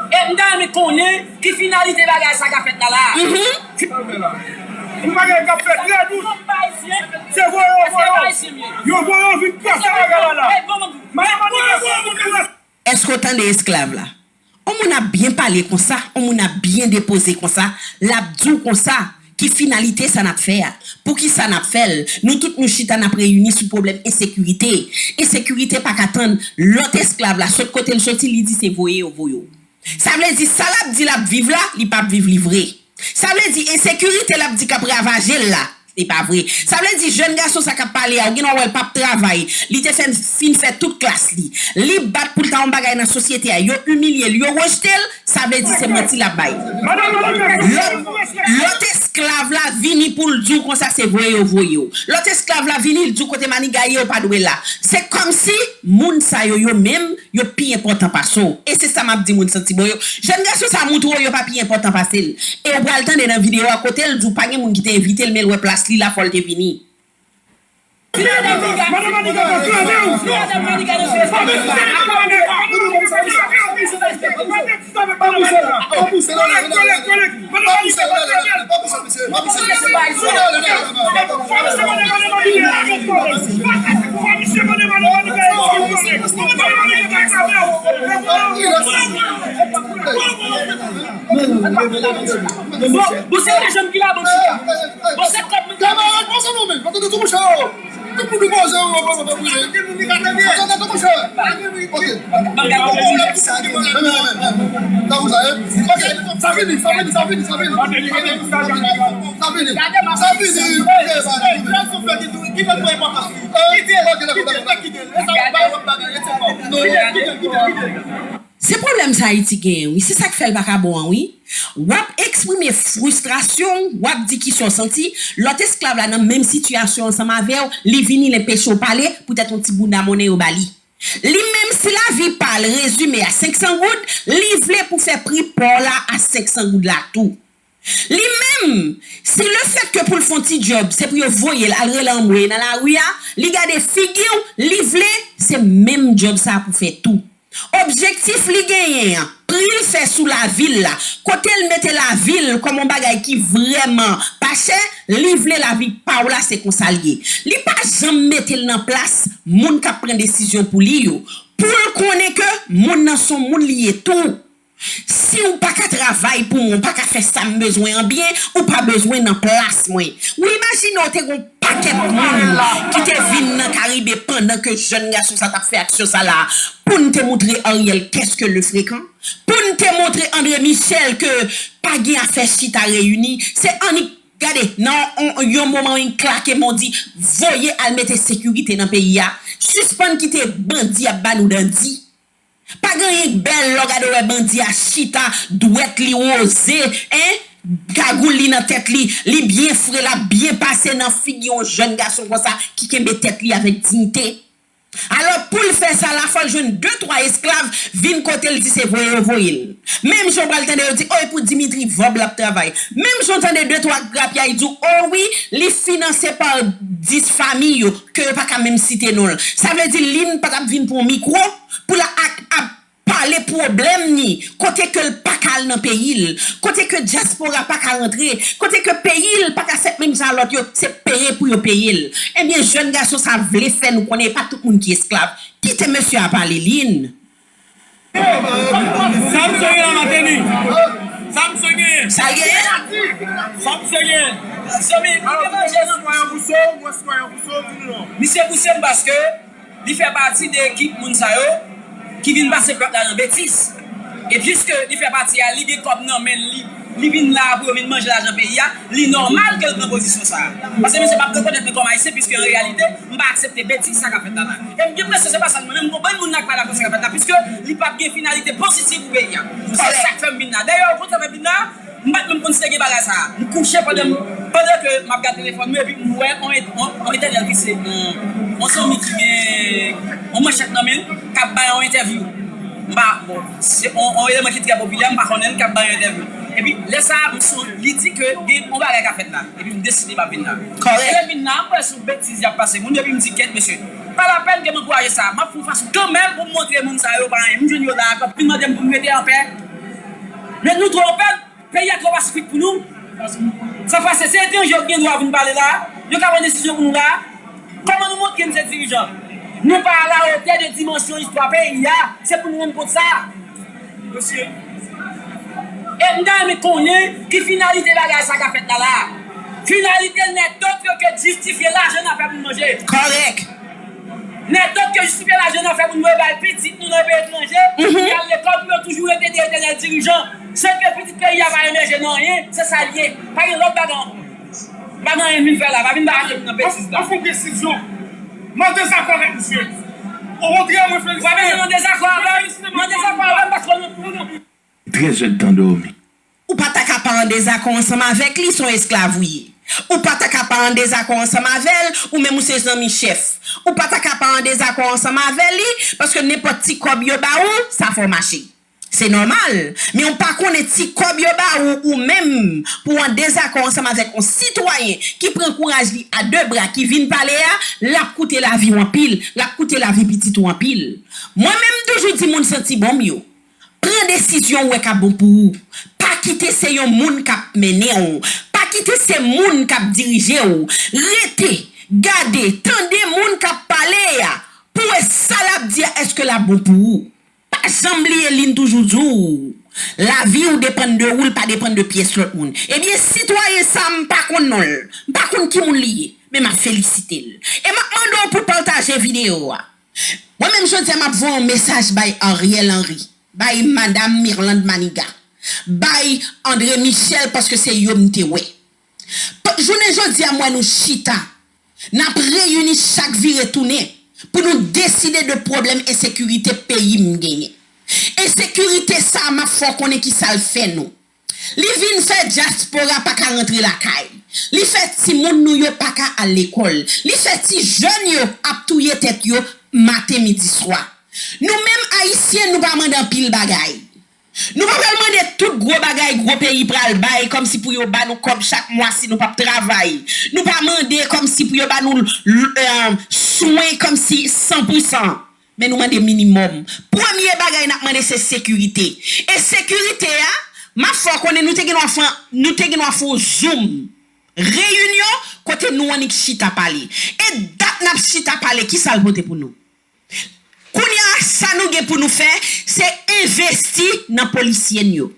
E m ta renmen konnen ki finalite bagay sa k ap fèt la la. Mhm. Yon bagay k ap fèt trè dout. Se voye yo voye yo. Yo voye yo vin pase bagay la la. Madanm Anita, Èske w tande esklav la? On moun ap byen pale konsa, on moun ap byen depoze konsa, l ap di w konsa, ki finalite sa n ap fè a? Poukisa n ap fè l? Nou tout nou chita n ap reyini sou pwoblèm ensekirite. Ensekirite pa ka tann. Lòt esklav la, sot kote l soti, li di se voye yo voye w. Sa vle di sa l ap di l ap viv la, li p ap viv li vre. Sa vle di ensekirite l ap di k ap ravaje l la, se pa vre. Sa vle di jèn gason sa k ap pale a, ou gen dwa wè l p ap travay. Li te fè, fin fè tout klas li. Li bat pou l ta yon bagay nan sosyete a. Yo imilye l, yo rejte l, sa vle di se manti l ap bay. Lòt, lòt esklav la vini pou l di w konsa se voye yo voye w. Lòt esklav la vini, l di w kote maniga ye, ou pa dwe la. Se kòmsi moun sa yo, yo menm, yo pi enpòtan pase w. E se sa m ap di moun Santibon yo. Jèn gason sa a montre w yo pa pi enpòtan pase l. E ou pral tande nan videyo a kote l di w pa gen moun ki te envite l, men l wè plas li la, fò l te vini. Bon, bon, se lajan m ki la, bon, chita. Bon, se kòb mwen ki la. Kamarad, pase nou menm, pase nou tou mouche yo. Tout moun ki poze yo, yo, yo, yo, yo. Pase nou tou mouche. Ok. Sa vini, sa vini, sa vini, sa vini. Sa vini. Sa vini. Se pwoblèm sa Ayiti genyen, wi. Se sa k fè l pa ka bon an, wi. W ap eksprime fristrasyon w, w ap di kisa w santi, lòt esklav la nan menm sitiyasyon ansanm avè w, li vini, l enpeche w pale, poutèt yon ti bounda monnen yo ba li. Li menm, si lavi pa l rezime a senk san goud, li vle pou fè pri pa w la a senk san goud la tou. Li menm, si lefètke pou l fè yon ti djòb, se pou yo voye l al rele anmwey nan lari a, li gade figi w, li vle, se menm djòb sa a pou fè tou. Objektif li genyen an, pri l fè sou lavi l la, kote l mete lavi l kòm yon bagay ki vrèman pa chè, li vle lavi pa w la, se konsa l ye. Li pa janm mete l nan plas moun k ap pran desizyon pou li yo, pou l konnen ke moun nan se yon moun li ye tou. Si w pa ka travay pou mwen, w pa ka fè sa m bezwen an byen, ou pa bezwen nan plas mwen. Ou imajine w te gon pakèt moun ki te vin nan Karibe pandan ke jèn gason sa t ap fè aksyon sa la, pou n te montre Ariel qu'est-ce que le fréquent, pou n te montre André Michel ke pa gen afè chita reyini, se annik gade, nan yon, yon moman yon klake men w di, voye al mete sekirite nan peyi a, sispann kite bandi ap ba nou dandi. Pa gen anyen k bèl lè w gade w wè bandi a chita, dwèt li woze, en, kagoul li nan tèt li, li byen fre, l ap byen pase nan figi yon jèn gason konsa ki kenbe tèt li avèk diyite. Alò, pou l fè sa la, fò l jwenn de twa esklav vin kote l di se voye yo voye l. Menm jan w pral tande yo di, o, e pou Dimitri Vorbe l ap travay. Menm jan w tande de twa grapyay di w, o wi, li finanse pa dis fanmi yo, ke yo pa ka menm site non l. Sa vle di Lynn pa t ap vin pran mikwo pou l ak, ap pale pwoblèm ni, kote ke l pa ka al nan peyi l, kote ke dyaspora pa ka rantre, kote ke peyi l pa ka fèt menm jan a lòt yo, se peye pou yo peye l. Ebyen, jèn gason sa vle fè nou konnen e pa tout moun ki esklav. Kite mesye a pale, Lynn. Sa misye genyen la, Martini? Sa misye genyen? Sa l genyen? Sa misye genyen? Zanmi, li te manje nan bouch. Misye pouse m paske li fè pati de ekip moun sa yo ki vin pase pèp la nan betiz. E piske li fè pati a, li gen kòb nan men l, li Li vin la pou yo vin manje lajan peyi a, li nòmal ke l pran pozisyon sa a. Paske misye p ap rekonèt mwen kòm Ayisyen, piske an reyalite, m pa aksepte betiz sa k ap fèt la la. E m gen enpresyon se pa sèl mwen menm, m gen yon bann moun la k pa dakò sa k ap fèt la, piske li p ap gen finalite pozitiv pou peyi a. Se sa k fè m vin la. Dayè, okontrè, mwen vin la, m pa t menm konn si te gen bagay sa a. M kouche pandan m, pandan ke m ap gade telefòn mwen, epi m wè on, on, on entèvyou ki se on, on zanmi ki gen on manchèt nan men l, k ap bay on entèvyou. M pa, bon, se on, on eleman ki trè popilè, m pa konnen l, k ap bay yon entèvyou. Epi, lè sa a, m sou, li di ke gen yon bagay k ap fèt la. Epi, m deside m ap vin la. Kòrèk. E lè m vin la, m wè se yon betiz y ap pase moun yo, epi m di, kèt, mesye, pa lapèn ke m ankouraje sa. M ap fè yon fason kanmenm pou m montre moun sa yo pa anyen. M jwenn yo la, k ap vin mande m pou m rete anpè. Men nou twò anpè. Peyi a twò pasifik pou nou. Sa pase, se etranje yo ki gen dwa vin pale la. Yo ka pran desizyon pou nou la. Kòman nou montre n se dirijan? Nou pa alawotè de dimansyon istwa peyi a. Se pou nou rann kont sa. E m ta renmen konnen ki finalite bagay sa k ap fèt la la. Finalite l n'est autre que de jistifye lajan n ap fè pou n manje. Kòrèk. Nèt dòt ke jistifye lajan n ap fè pou nou voye bay pitit nou nan peyi etranje, pou y al lekòl, pou yo toujou rete de etènèl dirijan. Sèke pitit peyi a pa emèje nan anyen, se sa l ye. Pa gen lòt bagay ankò. Pa gen anyen vin fè la, pa vin ba nou nan betiz la. An fon presizyon. Mwen an dezakò avèk misye. Okontrè, mwen felisite. Mwen an dezakò avè l, mwen an dezakò avè l paske nou. Trèz èdtan dòmi. Ou pa ta ka pa an dezakò ansanm avèk li, se yon esklav ou ye. Ou pa ta ka pa an dezakò ansanm avè l, ou menm ou se zanmi chèf. Ou pa ta ka pa an dezakò ansanm avè li, paske nenpòt ti kòb yo ba ou, sa fè w mache. Se nòmal. Men ou pa konnen ti kòb yo ba ou, ou menm, pou w an dezakò ansanm avèk yon sitwayen ki pran kouraj li a de bra, ki vin pale a, l ap koute lavi w anpil, l ap koute lavi pitit ou anpil. Mwen menm, m toujou di moun santi bon m yo. Pran desizyon ou wè k ap bon pou ou. Pa kite se yon moun k ap mennen w. Pa kite se moun k ap dirije w. Rete, gade, tande moun k ap pale a pou wè sa l ap di a, èske l ap bon pou ou. Pa janm bliye li n toujou di w, lavi w depann de ou, l pa depann de pyès lòt moun. Ebyen, sitwayen sa a, m pa konn non l, m pa konn ki moun li ye, men m ap felisite l. E m ap mande w pou w pataje videyo a. Mwen menm jodi a m ap voye yon mesaj bay Ariel Henry, bay Madam Mirlande Manigat, bay André Michel paske se yo m te wè. Jounen jodi a m wè nou chita, n ap reyini chak vire tounen pou nou deside de pwoblèm ensekirite peyi m genyen. Ensekirite sa a m ap fè w konnen kisa l fè nou. Li vin fè dyaspora pa ka rantre lakay. Li fè timoun nou yo pa ka al lekòl. Li fè ti jèn yo ap touye tèt yo maten, midi, swa. Nou menm Ayisyen, nou pa mande anpil bagay. Nou pa pral mande tout gwo bagay gwo peyi pral bay kòmsi pou yo ba nou kòb chak mwa si nou p ap travay. Nou pa mande kòmsi pou yo ba nou l- l- eh, swen kòmsi san pou san. Men nou mande minimòm. Premye bagay n ap mande se sekirite. E sekirite a, m ap fè w konnen nou te gen dwa fè, nou te gen dwa fè yon zoom reyinyon kote nou annik chita pale. E dat n ap chita pale, kisa l pote pou nou? Kounye a, sa nou gen pou nou fè, se envesti nan polisye n yo.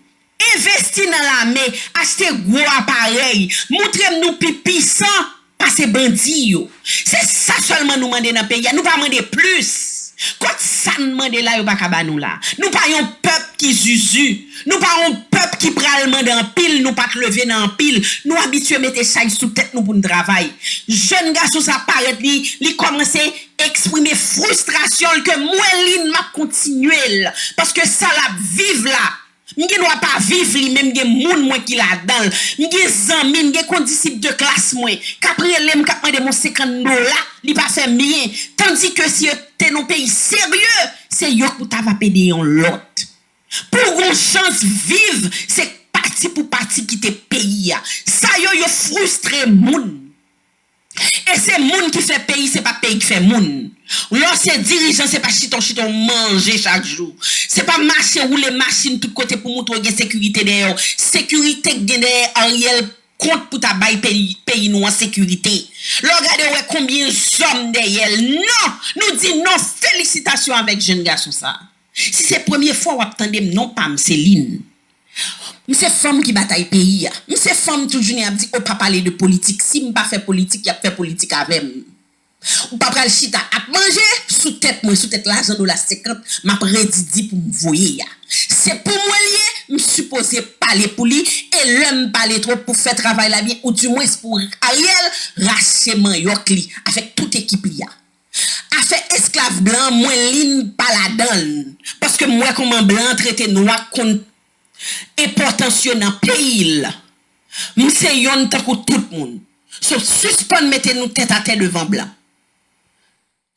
Envesti nan lame, achte gwo aparèy, montre m nou pi pisan pase bandi yo. Se sa sèlman nou mande nan peyi a, nou pa mande plis. Kot sa n mande la, yo pa ka ba nou la. Nou pa yon pèp ki zuzu. Nou pa yon pèp ki pral mande anpil, nou pa t leve nan anpil. Nou abitye mete chay sou tèt nou pou n travay. Jèn gason sa parèt, li, li kòmanse eksprime fristrasyon l ke mwen li m ap kontinye l. Paske sa l ap viv la, m gen dwa pa viv li, men m gen moun mwen ki ladan l. M gen zanmi, m gen kondisip de klas mwen k ap rele m, k ap mande m yon senkant dola, li pa fè m byen. Tandike si yo te nan yon peyi serye, se yo k ta va ede yon lòt. Pou w gen yon chans viv, se pati pou pati kite peyi a. Sa yo, yo fristre moun. E se moun ki fè peyi, se pa peyi ki fè moun. Lè w se dirijan, se pa chita w chita w manje chak jou. Se pa mache woule machin tout kote pou montre w gen sekirite dèyè w. Sekirite k gen dèyè Ariel kont pou ta bay peyi, peyi nou an sekirite. Lè w gade, w wè konbyen zòm dèyè l. Non! Nou di non, felisitasyon avèk jèn gason sa a. Si se premye fwa w ap tande m, non pa m se Lynn. M se fanm ki batay peyi a. M se fanm tout jounen ap di, o pa pale de politik. Si m pa fè politik, y ap fè politik avè m. Ou pa pral chita ap manje sou tèt mwen, sou tèt lajan dola senkant m ap redi di pou m voye a. Se pou mwen l ye, m sipoze pale pou li, e lè m pale twòp pou fè travay la byen, oudimwens pou Ariel rache manyòk li avèk tout ekip li a. Afè esklav blan, mwen li m pa ladan l, paske m wè kòman blan trete nwa konn enpòtans yo nan peyi l. M se yonn tankou tout moun. So, sispann mete nou tèt atè devan blan.